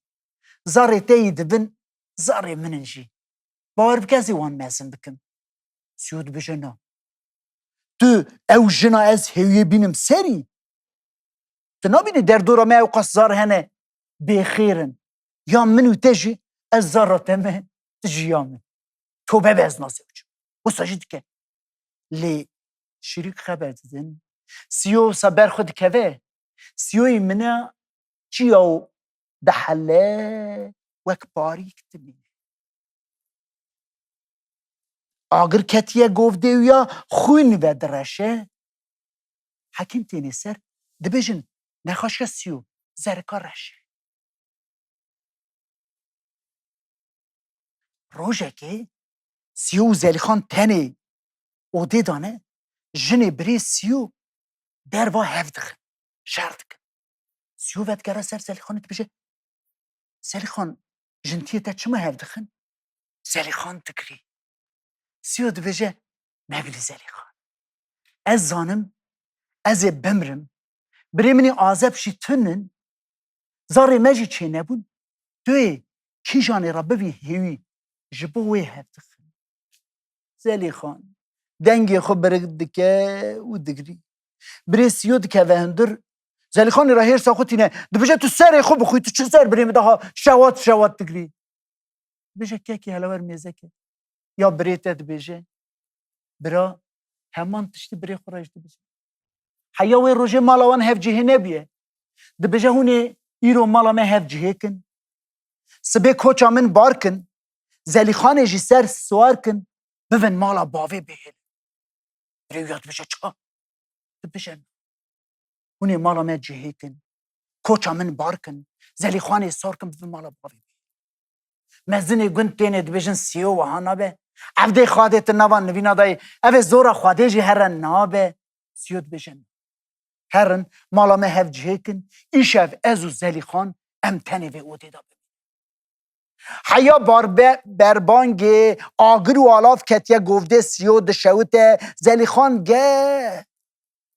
Zarê te yî dibin, zarê min in jî. Bawer bike ez ê wan mezin bikim. Siyo dibêje na. Tu ew jina ez hêwiyê bînim serî? Tu nabînî derdora me ewqas zar hene bêxêr in. Ya min û te jî, ez zara te me, tu jî ya min. Tobe be ez nazewicim. Wisa jî dike. Lê şîrîk xeber didin. Siyo wisa ber xwe dikeve. Siyoyê min e çiya û dihele wek parîk dimîne. Agir ketiye govdê wî ya xwîn vedireşe. Hekîm tênê ser, dibêjin nexaşiya Siyo zerika reş e. Rojekê Siyo û Zelîxan tenê odê dane, jinê birê Siyo derva hev dixin, şer dikin. Siyo vedigere ser Zelîxanê dibêje, Zelîxan, jintiyê te çima hev dixin? Zelîxan digirî. Siyo dibêje, Megilî Zelîxan. Ez zanim, ez ê bimrim. Birê min ê Azeb jî tun in. Zarê me jî çênebûn. Tu yê kîjanê re bibî hêwî, ji bo wê hev dixin. Zelîxan dengê xwe birik dike û digirî. Birê Siyo dikeve hundir. Zelîxanê re hêrsa xwe tîne. Dibêje, tu serê xwe bixwî, tu çi ser birê min daha şewat şewat digirî? Dibêje, kekê hele wer mêze ke. Ya birê te dibêje, bira, heman tiştî birê xwe re jî dibêje. Heya wê rojê mala wan hevcihê nebûye. Dibêje, hûn ê îro mala me hevcihê kin. Sibê koça min bar kin. Zelîxanê jî ser siwar kin. Bivin mala bavê bihêlin. Birê wî ya dibêje, çi? Dibêje, hûn ê mala me cihê kin. Koça min bar kin. Zelîxanê sor kin, bivin mala bavê bihêlin. Mezinê gund têne dibêjin, Siyo wiha nabe. Evdê Xadê tu nava nivîna dayê. Ev ê zora Xadê jî here nabe. Siyo dibêje, herin, mala me hevcihê kin. Îşev ez û Zelîxan em tenê vê odê de bimînin. Heya barbe-, berbangê agir û alav ketiye govdê Siyo dişewite. Zelîxan ge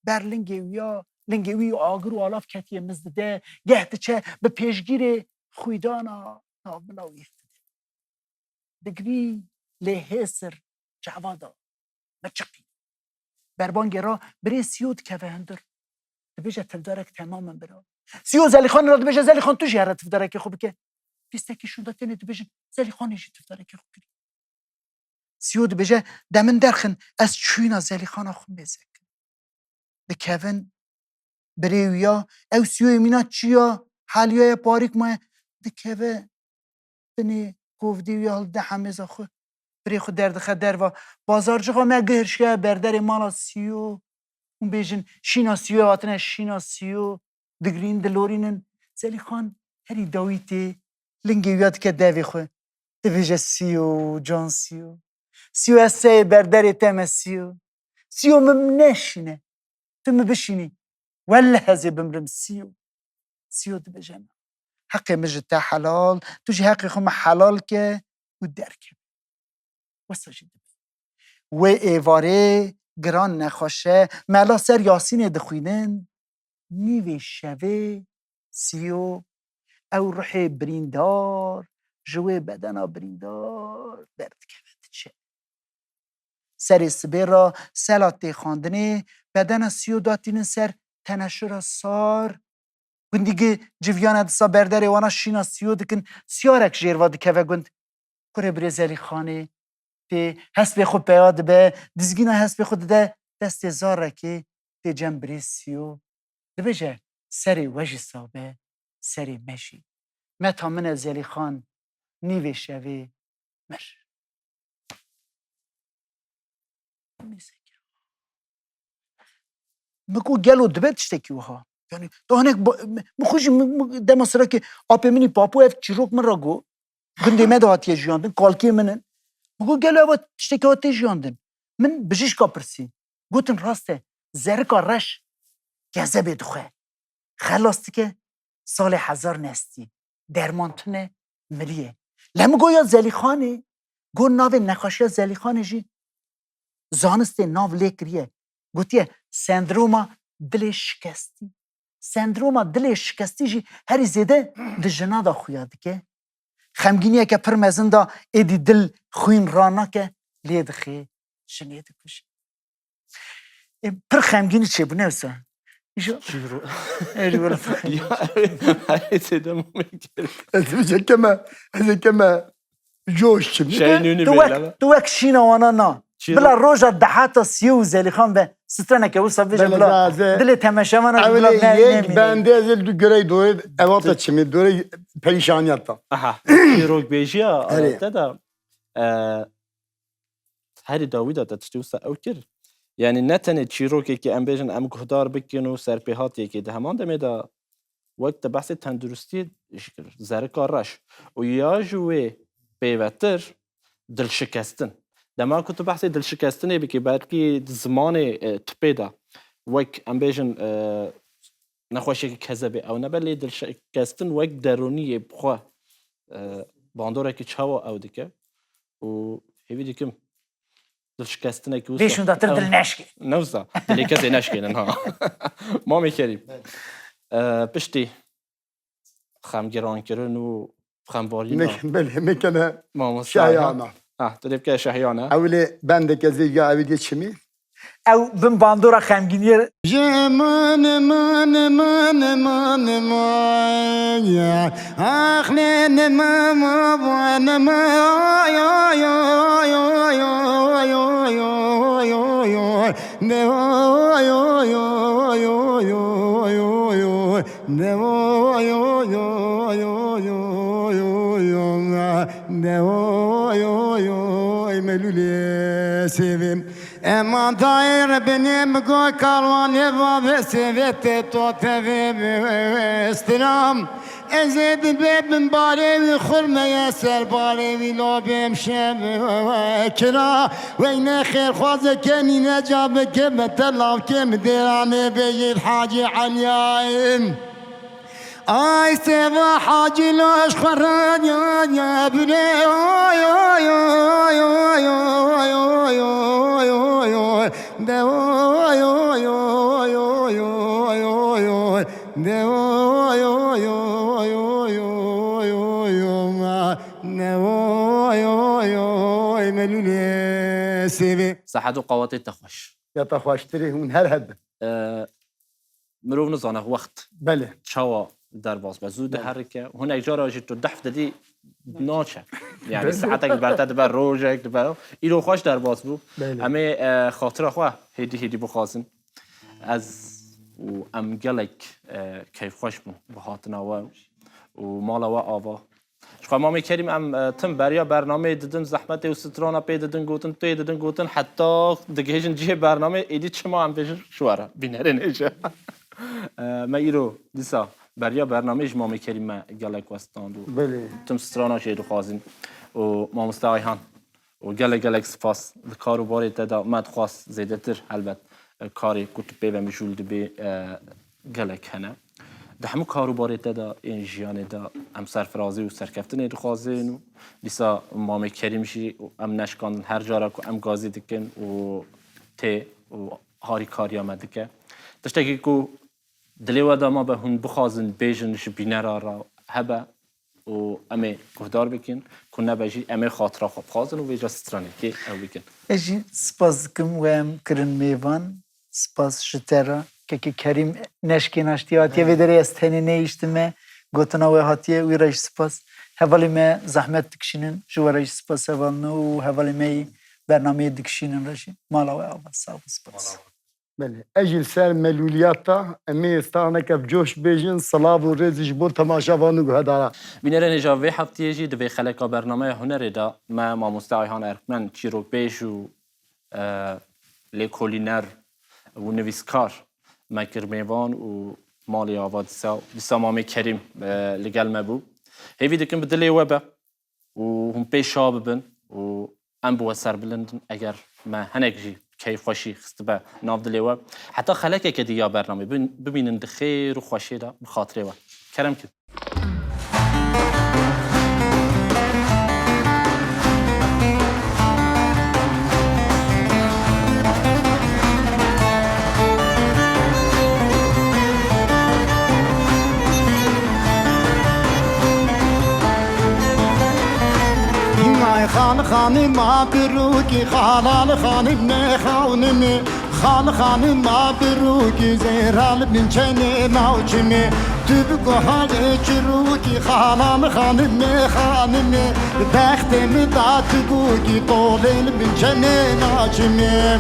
berlingê wî ya Lingê wî agir û alav ketiye mizdide, geh diçe bi pêşgirê xwîdana navbila wî dide. Digirî lê hêsir çava da, mirçiqî. Berbangê ra birê Sîyo dikeve hundir. Dibêje tivdarek temam in bira. Sîyo Zelîxanê ra dibêje, Zelîxan, tu jî here tivdarekê xwe bike. Pîstekî şûnda tenê dibêjin, Zelîxanê jî tivdarekê xwe kirî. Sîyo dibêje, de min derxin, ez çûyîna Zelîxana xwe mêze kim. Dikevin birê wî ya, ew Sîyoyê mîna çi ya, haliya ye parîk maye, dikeve binê kovdê wî ya, hilde hemêza xwe, birê xwe derdixe derva. Bazarcixê me gihişiye berderê mala Sîyo. Hûn bêjin, şîna Sîyo hatine, şîna Sîyo. Digirîn, dilorînin. Zelîxan herî dawî tê, lingê wî ya dike devê xwe. Dibêje, Sîyo, can Sîyo. Sîyo, ez seyê berderê te me Sîyo. Sîyo, min neşîne. Tu min bişînî. Welleh ez ê bimrim Sîyo. Sîyo dibêje, na. Heqê min ji te helal, tu jî heqê xwe min helal ke û derkeve. Wisa jî dibe. Wê êvarê giran nexweşe, mela ser Yasînê dixwînin, nîvê şevê Sîyo ew ruhê birîndar ji wê bedena birîndar derdikeve diçe. Serê sibê ra sela têxandinê bedena Sîyo datînin ser teneşira sar. Gundî gi civiyane disa berderê wana şîna Sîyo dikin, siyarek jêrva dikeve gund. Kurê birê Zelîxanê tê hespê xwe peya dibe, dizgîna hespê xwe dide destê zarekê, tê cem birê Sîyo. Dibêje, serê we jî sax be, serê me jî. Meta min e Zelîxan, nîvê şevê mir. Min got, gelo dibe tiştekî wiha? Yani, daha hinek ba-, min xwe jî, min, min, dema sirakê apê min î Papo ev çîrok min ra got. Gundê me de hatiye jiyandin, kalkê min in. Min got, gelo ev tiştekî hatiye jiyandin? Min bijîşka pirsî. Gotin, rast e, zerika reş kezebê dixwe. Xelas dike, salê hezar nestî. Derman tune, miriye. Lê min got ya Zelîxanê, got navê nexweşiya Zelîxanê jî zanistê nav lê kiriye. Gotiye sendroma dilê şikestî. Sendroma dilê şikestî jî herî zêde di jina de xuya dike. Xemgîniyeke pir mezin de êdî dil xwîn ranake, lê dixê jinê dikuje. Ê, pir xemgînî çêbû, ne wisa? Îjo Çîro. Ê, ji wela pir xemgîn. Ya, ev ê, ev ê zêde mamê kir. Ez ê keme, ez ê keme joş çim. Şey, nûnî Tu bêle wek, be. Tu wek şîna wana na. Çîro. Bila roja dehata Sîyo û Zelîxan be, straneke wisa bêje Bele bila. Gaze. Dilê temeşevana jî bila Ewlê ne, yek nemîne. Bende ez ê du girey dorê, evata çimê, dorê perîşaniyata. Aha. Çîrok bêjiya, Erê. Te de, e, herî dawî de te tiştê wisa ew kir. Yanî ne tenê çîrokekê em bêjin em guhdar bikin û serpêhatiyekê di heman demê de wek te behsê tenduristiyê jî kir, zerika reş. Û ya ji wê pêvetir dilşikestin. Dema ku tu behsê dilşikestinê bikî, belkî di zimanê, e, tibê de wek em bêjin, e, nexweşiyekî kezebê ew nebe, lê dilşikestin wek derûniyê bi xwe, e, bandorekî çawa ew dike û hêvî dikim dilşikestinekî wisa. Vê şûnda tir dil neşkê. Ne wisa, dilê kesê neşkênin ha. Mamê Kerîm. E, piştî xemgirankirin û xembarîna. Mek-, belê, mekene Mamosta şahyana. Ha, tu dê bike şahyana. Ewilê bendeke zê ya ewî dê çimî. Ew bin bandora xemgîniyê. Ji min, min, min, min, min, ya. Ax, min, min, min, min, min, ya, ya, ya. Ne, ya, ya, ya. Ne, ya, ya, ya. Ne, ya, ya, ya. Melûlê sêvê. Eman dayê binê min got karwanê bavê sêvê tê to tevê bistira. Ez ê dibê bin barê wî xurmeye ser barê wî lo bêm şev kira. Wey ne xêrxwazeke nîne ca bike me te lavkê min dêranê bêjî Hacî Eliyayê. Ay sêva Hacî Loş xwe re ya, ya, bine, oy, oy, oy. De, oy, oy, oy, oy, oy, oy, oy. Ne oy, oy, oy, melûlê sêvê. Sehet û qawetê te xweş. Ya te xweştirê hûn her hebin. Ee, mirov nizane wext Belê. çawa derbas be. Zû Belê. diherike. Hinek cara jî tu dehf didî naçe. Yani Belê. saetek ber te dibe, rojek dibe. Îro xweş derbas bû. Belê. Em ê, e, xatira xwe hêdî hêdî bixwazin. Ez û em gelek, e, keyfxweş bûn bi hatina we û mala we ava. Ji xwe Mamê Kerîm em, e, tim beriya bernameyê didin, zehmetê û strana pê didin gotin, pê didin gotin, heta digihêjin cihê bernameyê, êdî çima em bêjin ji we re, bînerên hêja. E, me îro dîsa beriya bernameyê ji Mamê Kerîm me gelek we stand û Belê. tim strana jê dixwazin. Û mamoste Ayhan, û gelek gelek spas. Di kar û barê te de me dixwast zêdetir helbet, e, karê ku tu pê ve mijûl dibê, e, gelek hene. Di hemû kar û barê te de ên jiyanê de em serfirazî û serkeftinê dixwazin û dîsa Mamê Kerîm jî û em neşkandin her cara ku em gazî dikin û tê û harîkariya me dike. Tiştekî ku dilê we de mabe hûn bixwazin bêjin ji bînera re hebe û em ê guhdar bikin, ku nebe jî em ê xatira xwe bixwazin û vêca stranekê ew bikin. Ez jî spas dikim we em kirin mêvan. Spas ji te re. Kekê Kerîm neşkên aştî hatiye vê derê, ez tenê nehiştime. Gotina we hatiye, wî re jî spas. Hevalê me zehmet dikişînin, ji we re jî spas hevalino û hevalê me yî bernameyê dikişînin re jî. Mala we ava, sağ ol, spas. Belê. Ez jî li ser melûliya te, em ê straneke bi coş bêjin, silav û rêz ji bo temaşevan û guhedara. Bînerên hêja vê heftiyê jî di vê xeleka bernameya hunerê de me mamoste Ayhan Erkmen, çîrokbêj û, e, lêkolîner û nivîskar me kir mêvan û malê ava dîsa, dîsa Mamê Kerîm, e, li gel me bû. Hêvî dikim bi dilê we be û hûn pê şa bibin û em bi we serbilind in. Eger me hinek jî keyfxweşî xistibe nav dilê we, heta xelekeke dî ya bernamê bin-, bimînin di xêr û xweşiyê de bi xatirê we. Kerem kin. Nay xan xanima birûkî, xalan xanimê xanimê, xan xanima birûkî, zêra li bin çenê navçimê. Tu bi guherê çirûkî, xalan xanimê xanimê, bextê min da tu gûkî, tolê li bin çenê navçimê.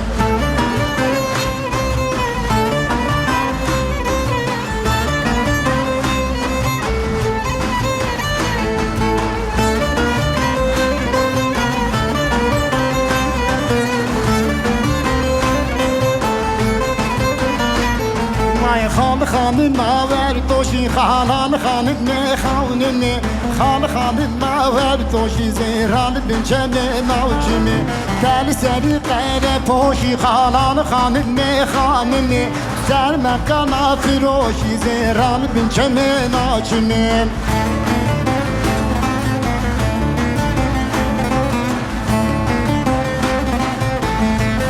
May xan xanima wer doşî, xalan xanimê xanimê, xan xanima wer doşî, zêra li bin çenê navçimê. Te li serî qere poşî, xalan xanimê xanimê, ser me kana firoşî, zêra li bin çenê navçimê.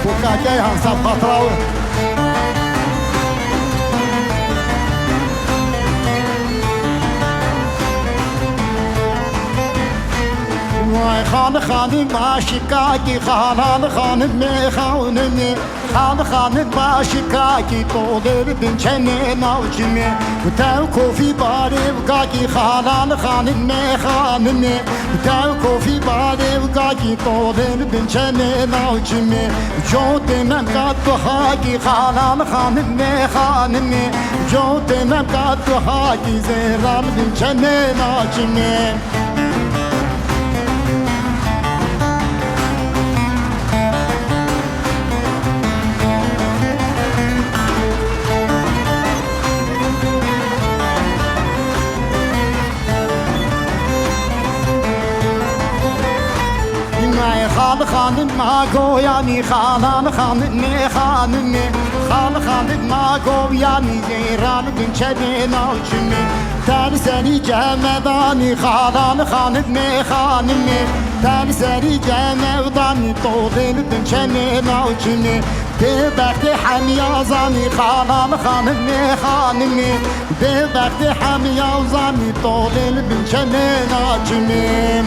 Bu kakey hansa patrağı. Vay xan xanim aşikakî, xalan xanimê xanimê, xan xanim aşikakî, tolê li bin çenê navçimê. Tev kofî barê vkakî, xalan xanimê xanimê, tev kofî barê vkakî, tolê li bin çenê navçimê. Cotê memka tu hakî, xalan xanimê xanimê, cotê memka tu hakî, zêra li bin çenê navçimê. May xan xanima goyanî, xalan xanimê xanimê, xan xanima goyanî, zêra li bin çenê navçimê. Te li serî cemedanî, xalan xanimê xanimê, te li serî cemedanî, tolê li bin çenê navçimê. Bê bextê hemiya zanî, xalan xanimê xanimê, bê bextê hemiya zanî, tolê li bin çenê navçimê.